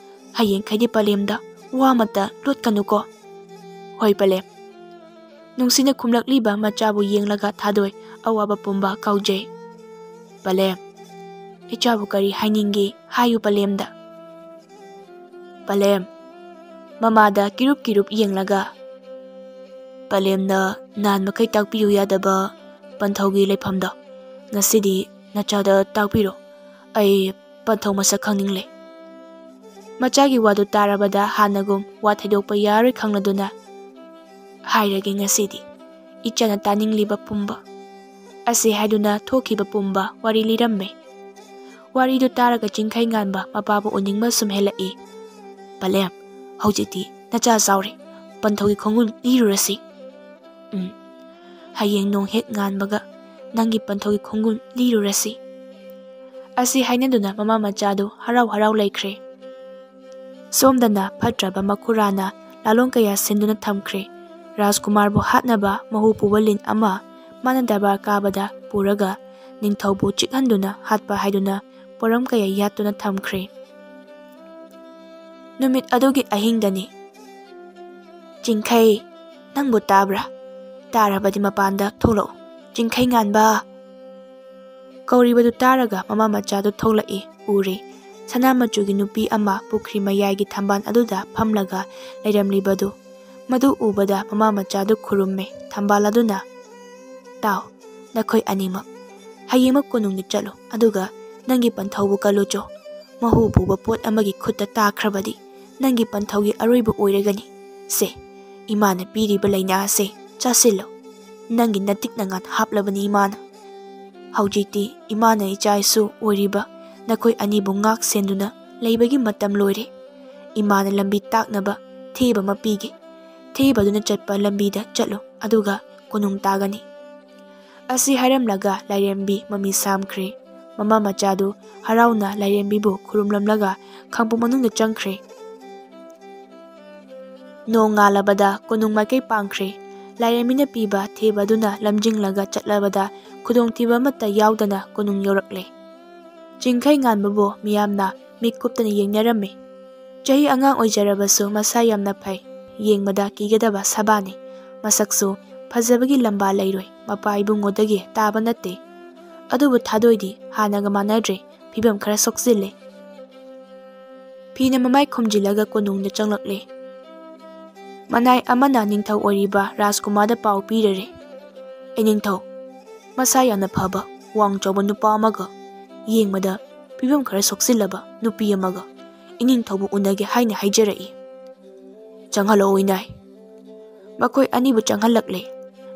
ꯍꯌꯦꯡꯈꯩꯗꯤ ꯄꯂꯦꯝꯗ ꯋꯥ ꯑꯃꯠꯇ ꯂꯣꯠꯀꯅꯨꯀꯣ꯫" "ꯍꯣꯏ ꯄꯂꯦꯝ꯫" ꯅꯨꯡꯁꯤꯅ ꯈꯨꯝꯂꯛꯂꯤꯕ ꯃꯆꯥꯕꯨ ꯌꯦꯡꯂꯒ ꯊꯥꯗꯣꯏ ꯑꯋꯥꯕ ꯄꯨꯝꯕ ꯀꯥꯎꯖꯩ꯫ "ꯄꯂꯦꯝ, ꯏꯆꯥꯕꯨ ꯀꯔꯤ ꯍꯥꯏꯅꯤꯡꯒꯦ ꯍꯥꯏꯌꯨ ꯄꯂꯦꯝꯗ꯫" ꯄꯂꯦꯝ꯫ ꯃꯃꯥꯗ ꯀꯤꯔꯨꯞ ꯀꯤꯔꯨꯞ ꯌꯦꯡꯂꯒ, "ꯄꯂꯦꯝꯅ ꯅꯍꯥꯟ ꯃꯈꯩ ꯇꯥꯛꯄꯤꯌꯨ ꯌꯥꯗꯕ ꯄꯟꯊꯧꯒꯤ ꯂꯩꯐꯝꯗꯣ ꯉꯁꯤꯗꯤ ꯅꯆꯥꯗ ꯇꯥꯛꯄꯤꯔꯣ꯫ ꯑꯩ ꯄꯟꯊꯧ ꯃꯁꯛ ꯈꯪꯅꯤꯡꯂꯦ꯫" ꯃꯆꯥꯒꯤ ꯋꯥꯗꯨ ꯇꯥꯔꯕꯗ ꯍꯥꯟꯅꯒꯨꯝ ꯋꯥ ꯊꯩꯗꯣꯛꯄ ꯌꯥꯔꯣꯏ ꯈꯪꯂꯗꯨꯅ, "ꯍꯥꯏꯔꯒꯦ ꯉꯁꯤꯗꯤ ꯏꯆꯥꯅ ꯇꯥꯅꯤꯡꯂꯤꯕ ꯄꯨꯝꯕ꯫" ꯑꯁꯤ ꯍꯥꯏꯗꯨꯅ ꯊꯣꯛꯈꯤꯕ ꯄꯨꯝꯕ ꯋꯥꯔꯤ ꯂꯤꯔꯝꯃꯦ꯫ ꯋꯥꯔꯤꯗꯨ ꯇꯥꯔꯒ ꯆꯤꯡꯈꯩ ꯉꯥꯟꯕ ꯃꯄꯥꯕꯨ ꯎꯅꯤꯡꯕ ꯁꯨꯝ ꯍꯦꯜꯂꯛꯏ꯫ "ꯄꯂꯦꯝ, ꯍꯧꯖꯤꯛꯇꯤ ꯅꯆꯥ ꯆꯥꯎꯔꯦ, ꯄꯟꯊꯧꯒꯤ ꯈꯣꯡꯒꯨꯜ ꯂꯤꯔꯨꯔꯁꯤ꯫" "ꯎꯝ, ꯍꯌꯦꯡ ꯅꯣꯡ ꯍꯦꯛ ꯉꯥꯟꯕꯒ ꯅꯪꯒꯤ ꯄꯟꯊꯧꯒꯤ ꯈꯣꯡꯒꯨꯜ ꯂꯤꯔꯨꯔꯁꯤ꯫" ꯑꯁꯤ ꯍꯥꯏꯅꯗꯨꯅ ꯃꯃꯥ ꯃꯆꯥꯗꯨ ꯍꯔꯥꯎ ꯍꯔꯥꯎ ꯂꯩꯈ꯭ꯔꯦ꯫ ꯁꯣꯝꯗꯅ ꯐꯠꯇ꯭ꯔꯕ ꯃꯈꯨꯔꯥꯅ ꯂꯥꯂꯣꯡ ꯀꯌꯥ ꯁꯤꯟꯗꯨꯅ ꯊꯝꯈ꯭ꯔꯦ꯫ ꯔꯥꯖꯀꯨꯃꯥꯔꯕꯨ ꯍꯥꯠꯅꯕ ꯃꯍꯨ ꯄꯨꯕ ꯂꯤꯟ ꯑꯃ ꯃꯥꯅ ꯗꯔꯕꯥꯔ ꯀꯥꯕꯗ ꯄꯨꯔꯒ ꯅꯤꯡꯊꯧꯕꯨ ꯆꯤꯛꯍꯟꯗꯨꯅ ꯍꯥꯠꯄ ꯍꯥꯏꯗꯨꯅ ꯄꯣꯔꯝ ꯀꯌꯥ ꯌꯥꯠꯇꯨꯅ ꯊꯝꯈ꯭ꯔꯦ꯫ ꯅꯨꯃꯤꯠ ꯑꯗꯨꯒꯤ ꯑꯍꯤꯡꯗꯅꯤ꯫ "ꯆꯤꯡꯈꯩ, ꯅꯪꯕꯨ ꯇꯥꯕ꯭ꯔꯥ? ꯇꯥꯔꯕꯗꯤ ꯃꯄꯥꯟꯗ ꯊꯣꯛꯂꯛꯎ꯫ ꯆꯤꯡꯈꯩ ꯉꯥꯟꯕ!" ꯀꯧꯔꯤꯕꯗꯨ ꯇꯥꯔꯒ ꯃꯃꯥ ꯃꯆꯥꯗꯨ ꯊꯣꯛꯂꯛꯏ꯫ ꯎꯔꯦ, ꯁꯅꯥ ꯃꯆꯨꯒꯤ ꯅꯨꯄꯤ ꯑꯃ ꯄꯨꯈ꯭ꯔꯤ ꯃꯌꯥꯏꯒꯤ ꯊꯝꯕꯥꯜ ꯑꯗꯨꯗ ꯐꯝꯂꯒ ꯂꯩꯔꯝꯂꯤꯕꯗꯨ꯫ ꯃꯗꯨ ꯎꯕꯗ ꯃꯃꯥ ꯃꯆꯥꯗꯨ ꯈꯨꯔꯨꯝꯃꯦ꯫ ꯊꯝꯕꯥꯜ ꯑꯗꯨꯅ, "ꯇꯥꯎ, ꯅꯈꯣꯏ ꯑꯅꯤꯃꯛ ꯍꯌꯦꯡꯃꯛ ꯀꯣꯅꯨꯡꯗ ꯆꯠꯂꯨ, ꯑꯗꯨꯒ ꯅꯪꯒꯤ ꯄꯟꯊꯧꯕꯨ ꯀꯜꯂꯨꯆꯣ꯫ ꯃꯍꯨ ꯄꯨꯕ ꯄꯣꯠ ꯑꯃꯒꯤ ꯈꯨꯠꯇ ꯇꯥꯈ꯭ꯔꯕꯗꯤ ꯅꯪꯒꯤ ꯄꯟꯊꯧꯒꯤ ꯑꯔꯣꯏꯕ ꯑꯣꯏꯔꯒꯅꯤ꯫ ꯁꯦ, ꯏꯃꯥꯅ ꯄꯤꯔꯤꯕ ꯂꯩꯅꯥ ꯑꯁꯦ ꯆꯥꯁꯤꯜꯂꯨ꯫ ꯅꯪꯒꯤ ꯅꯇꯤꯛ ꯅꯉꯥꯟ ꯍꯥꯞꯂꯕꯅꯤ ꯏꯃꯥꯅ꯫ ꯍꯧꯖꯤꯛꯇꯤ ꯏꯃꯥꯅ ꯏꯆꯥ ꯏꯁꯨ ꯑꯣꯏꯔꯤꯕ ꯅꯈꯣꯏ ꯑꯅꯤꯕꯨ ꯉꯥꯛ ꯁꯦꯟꯗꯨꯅ ꯂꯩꯕꯒꯤ ꯃꯇꯝ ꯂꯣꯏꯔꯦ꯫ ꯏꯃꯥꯅ ꯂꯝꯕꯤ ꯇꯥꯛꯅꯕ ꯊꯦꯕ ꯑꯃ ꯄꯤꯒꯦ꯫ ꯊꯦꯕꯗꯨꯅ ꯆꯠꯄ ꯂꯝꯕꯤꯗ ꯆꯠꯂꯨ, ꯑꯗꯨꯒ ꯀꯣꯅꯨꯡ ꯇꯥꯒꯅꯤ꯫" ꯑꯁꯤ ꯍꯥꯏꯔꯝꯂꯒ ꯂꯥꯏꯔꯦꯝꯕꯤ ꯃꯃꯤ ꯁꯥꯝꯈ꯭ꯔꯦ꯫ ꯃꯃꯥ ꯃꯆꯥꯗꯨ ꯍꯔꯥꯎꯅ ꯂꯥꯏꯔꯦꯝꯕꯤꯕꯨ ꯈꯨꯔꯨꯝꯂꯝꯂꯒ ꯈꯥꯡꯄꯣꯛ ꯃꯅꯨꯡꯗ ꯆꯪꯈ꯭ꯔꯦ꯫ ꯅꯣꯡ ꯉꯥꯜꯂꯕꯗ ꯀꯣꯅꯨꯡ ꯃꯥꯏꯀꯩ ꯄꯥꯡꯈ꯭ꯔꯦ꯫ ꯂꯥꯏꯔꯦꯝꯕꯤꯅ ꯄꯤꯕ ꯊꯦꯕ ꯑꯗꯨꯅ ꯂꯝꯖꯤꯡꯂꯒ ꯆꯠꯂꯕꯗ ꯈꯨꯗꯣꯡꯊꯤꯕ ꯑꯃꯠꯇ ꯌꯥꯎꯗꯅ ꯀꯣꯅꯨꯡ ꯌꯧꯔꯛꯂꯦ꯫ ꯆꯤꯡꯈꯩ ꯉꯥꯟꯕꯕꯨ ꯃꯤꯌꯥꯝꯅ ꯃꯤꯠ ꯀꯨꯞꯇꯅ ꯌꯦꯡꯅꯔꯝꯃꯤ꯫ ꯆꯍꯤ ꯑꯉꯥꯡ ꯑꯣꯏꯖꯔꯕꯁꯨ ꯃꯁꯥ ꯌꯥꯝꯅ ꯐꯩ꯫ ꯌꯦꯡꯕꯗ ꯀꯤꯒꯗꯕ ꯁꯥꯕꯥꯅꯤ꯫ ꯃꯁꯛꯁꯨ ꯐꯖꯕꯒꯤ ꯂꯝꯕꯥ ꯂꯩꯔꯣꯏ꯫ ꯃꯄꯥ ꯏꯕꯨꯡꯉꯣꯗꯒꯤ ꯇꯥꯕ ꯅꯠꯇꯦ꯫ ꯑꯗꯨꯕꯨ ꯊꯥꯗꯣꯏꯗꯤ ꯍꯥꯟꯅꯒ ꯃꯥꯟꯅꯗ꯭ꯔꯦ꯫ ꯐꯤꯕꯝ ꯈꯔ ꯁꯣꯛꯆꯤꯜꯂꯦ꯫ ꯐꯤꯅ ꯃꯃꯥꯏ ꯈꯨꯝꯖꯤꯜꯂꯒ ꯀꯣꯅꯨꯡꯗ ꯆꯪꯂꯛꯂꯦ꯫ ꯃꯅꯥꯏ ꯑꯃꯅ ꯅꯤꯡꯊꯧ ꯑꯣꯏꯔꯤꯕ ꯔꯥꯖꯀꯨꯃꯥꯔꯗ ꯄꯥꯎ ꯄꯤꯔꯔꯦ꯫ "ꯏꯅꯤꯡꯊꯧ, ꯃꯁꯥ ꯌꯥꯝꯅ ꯐꯕ, ꯋꯥꯡ ꯆꯥꯎꯕ ꯅꯨꯄꯥ ꯑꯃꯒ, ꯌꯦꯡꯕꯗ ꯐꯤꯕꯝ ꯈꯔ ꯁꯣꯛꯆꯤꯜꯂꯕ ꯅꯨꯄꯤ ꯑꯃꯒ ꯏꯅꯤꯡꯊꯧꯕꯨ ꯎꯅꯒꯦ ꯍꯥꯏꯅ ꯍꯥꯏꯖꯔꯛꯏ꯫ ꯆꯪꯍꯜꯂꯛꯑꯣ ꯏꯅꯥꯏ꯫" ꯃꯈꯣꯏ ꯑꯅꯤꯕꯨ ꯆꯪꯍꯜꯂꯛꯂꯦ꯫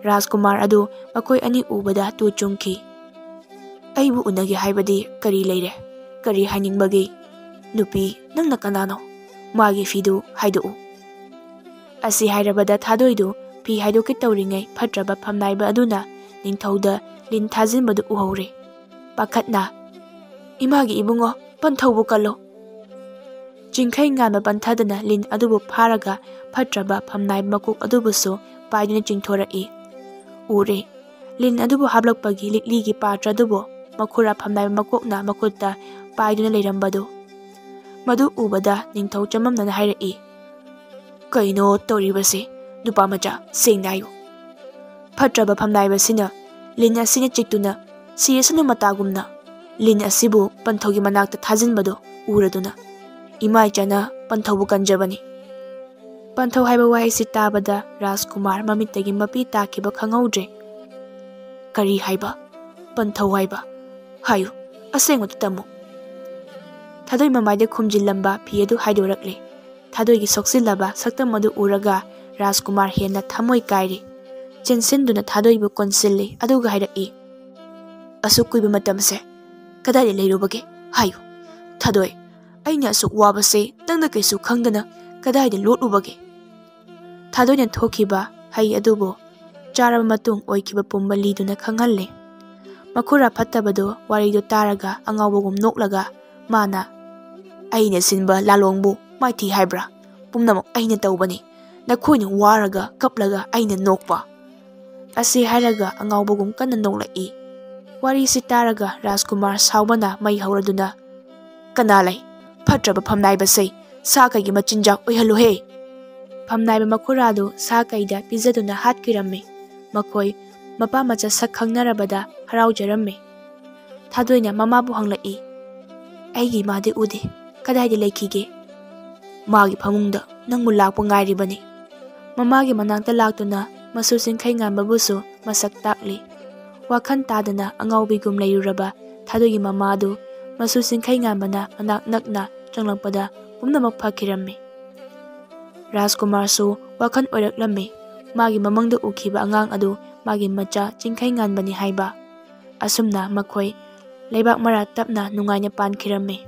ꯔꯥꯖꯀꯨꯃꯥꯔ ꯑꯗꯨ ꯃꯈꯣꯏ ꯑꯅꯤ ꯎꯕꯗ ꯇꯨ ꯆꯨꯡꯈꯤ꯫ "ꯑꯩꯕꯨ ꯎꯅꯒꯦ ꯍꯥꯏꯕꯗꯤ ꯀꯔꯤ ꯂꯩꯔꯦ? ꯀꯔꯤ ꯍꯥꯏꯅꯤꯡꯕꯒꯦ? ꯅꯨꯄꯤ, ꯅꯪꯅ ꯀꯅꯥꯅꯣ? ꯃꯥꯒꯤ ꯐꯤꯗꯨ ꯍꯥꯏꯗꯣꯛꯎ꯫" ꯑꯁꯤ ꯍꯥꯏꯔꯕꯗ ꯊꯥꯗꯣꯏꯗꯨ ꯐꯤ ꯍꯥꯏꯗꯣꯛꯀꯦ ꯇꯧꯔꯤꯉꯩ ꯐꯠꯇ꯭ꯔꯕ ꯐꯝꯅꯥꯏꯕ ꯑꯗꯨꯅ ꯅꯤꯡꯊꯧꯗ ꯂꯤꯟ ꯊꯥꯖꯤꯟꯕꯗꯨ ꯎꯍꯧꯔꯦ꯫ ꯄꯥꯈꯠꯅ, "ꯏꯃꯥꯒꯤ ꯏꯕꯨꯡꯉꯣ, ꯄꯟꯊꯧꯕꯨ ꯀꯜꯂꯣ!" ꯆꯤꯡꯈꯩ ꯉꯥꯟꯕ ꯄꯟꯊꯗꯅ ꯂꯤꯟ ꯑꯗꯨꯕꯨ ꯐꯥꯔꯒ ꯐꯠꯇ꯭ꯔꯕ ꯐꯝꯅꯥꯏꯕ ꯃꯀꯣꯛ ꯑꯗꯨꯕꯨꯁꯨ ꯄꯥꯏꯗꯨꯅ ꯆꯤꯡꯊꯣꯔꯛꯏ꯫ ꯎꯔꯦ꯫ ꯂꯤꯟ ꯑꯗꯨꯕꯨ ꯍꯥꯞꯂꯛꯄꯒꯤ ꯂꯤꯛꯂꯤꯒꯤ ꯄꯥꯇ꯭ꯔ ꯑꯗꯨꯕꯨ ꯃꯈꯨꯔꯥ ꯐꯝꯅꯥꯏꯕ ꯃꯀꯣꯛꯅ ꯃꯈꯨꯠꯇ ꯄꯥꯏꯗꯨꯅ ꯂꯩꯔꯝꯕꯗꯨ꯫ ꯃꯗꯨ ꯎꯕꯗ ꯅꯤꯡꯊꯧ ꯆꯃꯝꯅꯅ ꯍꯥꯏꯔꯛꯏ, "ꯀꯩꯅꯣ ꯇꯧꯔꯤꯕꯁꯤ? ꯅꯨꯄꯥ ꯃꯆꯥ, ꯁꯦꯡꯅ ꯍꯥꯏꯌꯨ꯫ ꯐꯠꯇ꯭ꯔꯕ ꯐꯝꯅꯥꯏꯕꯁꯤꯅ ꯂꯤꯟ ꯑꯁꯤꯅ ꯆꯤꯛꯇꯨꯅ ꯁꯤꯔꯁꯅꯨ ꯃꯇꯥꯒꯨꯝꯅ ꯂꯤꯟ ꯑꯁꯤꯕꯨ ꯄꯟꯊꯧꯒꯤ ꯃꯅꯥꯛꯇ ꯊꯥꯖꯤꯟꯕꯗꯨ ꯎꯔꯗꯨꯅ ꯏꯃꯥ ꯏꯆꯥꯅ ꯄꯟꯊꯧꯕꯨ ꯀꯟꯖꯕꯅꯤ꯫" ꯄꯟꯊꯧ ꯍꯥꯏꯕ ꯋꯥꯍꯩꯁꯤ ꯇꯥꯕꯗ ꯔꯥꯖꯀꯨꯃꯥꯔ ꯃꯃꯤꯠꯇꯒꯤ ꯃꯄꯤ ꯇꯥꯈꯤꯕ ꯈꯪꯍꯧꯗ꯭ꯔꯦ꯫ "ꯀꯔꯤ ꯍꯥꯏꯕ? ꯄꯟꯊꯧ ꯍꯥꯏꯕ? ꯍꯥꯏꯌꯨ, ꯑꯁꯦꯡꯕꯗꯨ ꯇꯝꯃꯨ꯫" ꯊꯥꯗꯣꯏ ꯃꯃꯥꯏꯗ ꯈꯨꯝꯖꯤꯜꯂꯝꯕ ꯐꯤ ꯑꯗꯨ ꯍꯥꯏꯗꯣꯔꯛꯂꯦ꯫ ꯊꯥꯗꯣꯏꯒꯤ ꯁꯣꯛꯆꯤꯜꯂꯕ ꯁꯛꯇꯝ ꯑꯗꯨ ꯎꯔꯒ ꯔꯥꯖꯀꯨꯃꯥꯔ ꯍꯦꯟꯅ ꯊꯃꯣꯏ ꯀꯥꯏꯔꯦ꯫ ꯆꯦꯟꯁꯤꯟꯗꯨꯅ ꯊꯥꯗꯣꯏꯕꯨ ꯀꯣꯟꯁꯤꯜꯂꯤ ꯑꯗꯨꯒ ꯍꯥꯏꯔꯛꯏ, "ꯑꯁꯨꯛ ꯀꯨꯏꯕ ꯃꯇꯝꯁꯦ ꯀꯗꯥꯏꯗ ꯂꯩꯔꯨꯕꯒꯦ? ꯍꯥꯏꯌꯨ, ꯊꯥꯗꯣꯏ, ꯑꯩꯅ ꯑꯁꯨꯛ ꯋꯥꯕꯁꯦ ꯅꯪꯅ ꯀꯩꯁꯨ ꯈꯪꯗꯅ ꯀꯗꯥꯏꯗ ꯂꯣꯠꯂꯨꯕꯒꯦ?" ꯊꯥꯗꯣꯏꯅ ꯊꯣꯛꯈꯤꯕ ꯍꯩ ꯑꯗꯨꯕꯨ ꯆꯥꯔꯕ ꯃꯇꯨꯡ ꯑꯣꯏꯈꯤꯕ ꯄꯨꯝꯕ ꯂꯤꯗꯨꯅ ꯈꯪꯍꯜꯂꯦ꯫ ꯃꯈꯨꯔꯥ ꯐꯠꯇꯕꯗꯨ ꯋꯥꯔꯤꯗꯨ ꯇꯥꯔꯒ ꯑꯉꯥꯎꯕꯒꯨꯝ ꯅꯣꯛꯂꯒ ꯃꯥꯅ, "ꯑꯩꯅ ꯁꯤꯟꯕ ꯂꯥꯂꯣꯡꯕꯨ ꯃꯥꯏꯊꯤ ꯍꯥꯏꯕ꯭ꯔꯥ? ꯄꯨꯝꯅꯃꯛ ꯑꯩꯅ ꯇꯧꯕꯅꯤ꯫ ꯅꯈꯣꯏꯅ ꯋꯥꯔꯒ ꯀꯞꯂꯒ ꯑꯩꯅ ꯅꯣꯛꯄ꯫ ꯑꯁꯤ ꯍꯥꯏꯔꯒ ꯑꯉꯥꯎꯕꯒꯨꯝ ꯀꯟꯅ ꯅꯣꯛꯂꯛꯏ꯫ ꯋꯥꯔꯤꯁꯤ ꯇꯥꯔꯒ ꯔꯥꯖꯀꯨꯃꯥꯔ ꯁꯥꯎꯕꯅ ꯃꯩ ꯍꯧꯔꯗꯨꯅ, "ꯀꯅꯥ ꯂꯩ? ꯐꯠꯇ꯭ꯔꯕ ꯐꯝꯅꯥꯏꯕꯁꯦ, ꯁꯥ ꯀꯩꯒꯤ ꯃꯆꯤꯟꯖꯥꯛ ꯑꯣꯏꯍꯜꯂꯨꯍꯦ!" ꯐꯝꯅꯥꯏꯕ ꯃꯈꯨꯔꯥꯗꯨ ꯁꯥ ꯀꯩꯗ ꯄꯤꯖꯗꯨꯅ ꯍꯥꯠꯈꯤꯔꯝꯃꯤ꯫ ꯃꯈꯣꯏ ꯃꯄꯥ ꯃꯆꯥ ꯁꯛ ꯈꯪꯅꯔꯕꯗ ꯍꯔꯥꯎꯖꯔꯝꯃꯤ꯫ ꯊꯥꯗꯣꯏꯅ ꯃꯃꯥꯕꯨ ꯍꯪꯂꯛꯏ, "ꯑꯩꯒꯤ ꯏꯃꯥꯗꯤ ꯎꯗꯦ, ꯀꯗꯥꯏꯗ ꯂꯩꯈꯤꯒꯦ?" "ꯃꯥꯒꯤ ꯐꯃꯨꯡꯗ ꯅꯪꯕꯨ ꯂꯥꯛꯄ ꯉꯥꯏꯔꯤꯕꯅꯤ꯫" ꯃꯃꯥꯒꯤ ꯃꯅꯥꯛꯇ ꯂꯥꯛꯇꯨꯅ ꯃꯁꯨ ꯆꯤꯡꯈꯩ ꯉꯥꯟꯕꯕꯨꯁꯨ ꯃꯁꯛ ꯇꯥꯛꯂꯤ꯫ ꯋꯥꯈꯜ ꯇꯥꯗꯅ ꯑꯉꯥꯎꯕꯤꯒꯨꯝ ꯂꯩꯔꯨꯔꯕ ꯊꯥꯗꯣꯏꯒꯤ ꯃꯃꯥꯗꯨ ꯃꯁꯨ ꯆꯤꯡꯈꯩ ꯉꯥꯟꯕꯅ ꯃꯅꯥꯛ ꯅꯛꯅ ꯆꯪꯂꯛꯄꯗ ꯄꯨꯝꯅꯃꯛ ꯐꯈꯤꯔꯝꯃꯤ꯫ ꯔꯥꯖꯀꯨꯃꯥꯔꯁꯨ ꯋꯥꯈꯜ ꯑꯣꯏꯔꯛꯂꯝꯃꯤ꯫ ꯃꯥꯒꯤ ꯃꯃꯪꯗ ꯎꯈꯤꯕ ꯑꯉꯥꯡ ꯑꯗꯨ ꯃꯥꯒꯤ ꯃꯆꯥ ꯆꯤꯡꯈꯩ ꯉꯥꯟꯕꯅꯤ ꯍꯥꯏꯕ꯫ ꯑꯁꯨꯝꯅ ꯃꯈꯣꯏ ꯂꯩꯕꯥꯛ ꯃꯔꯥ ꯇꯞꯅ ꯅꯨꯡꯉꯥꯏꯅ ꯄꯥꯟꯈꯤꯔꯝꯃꯤ꯫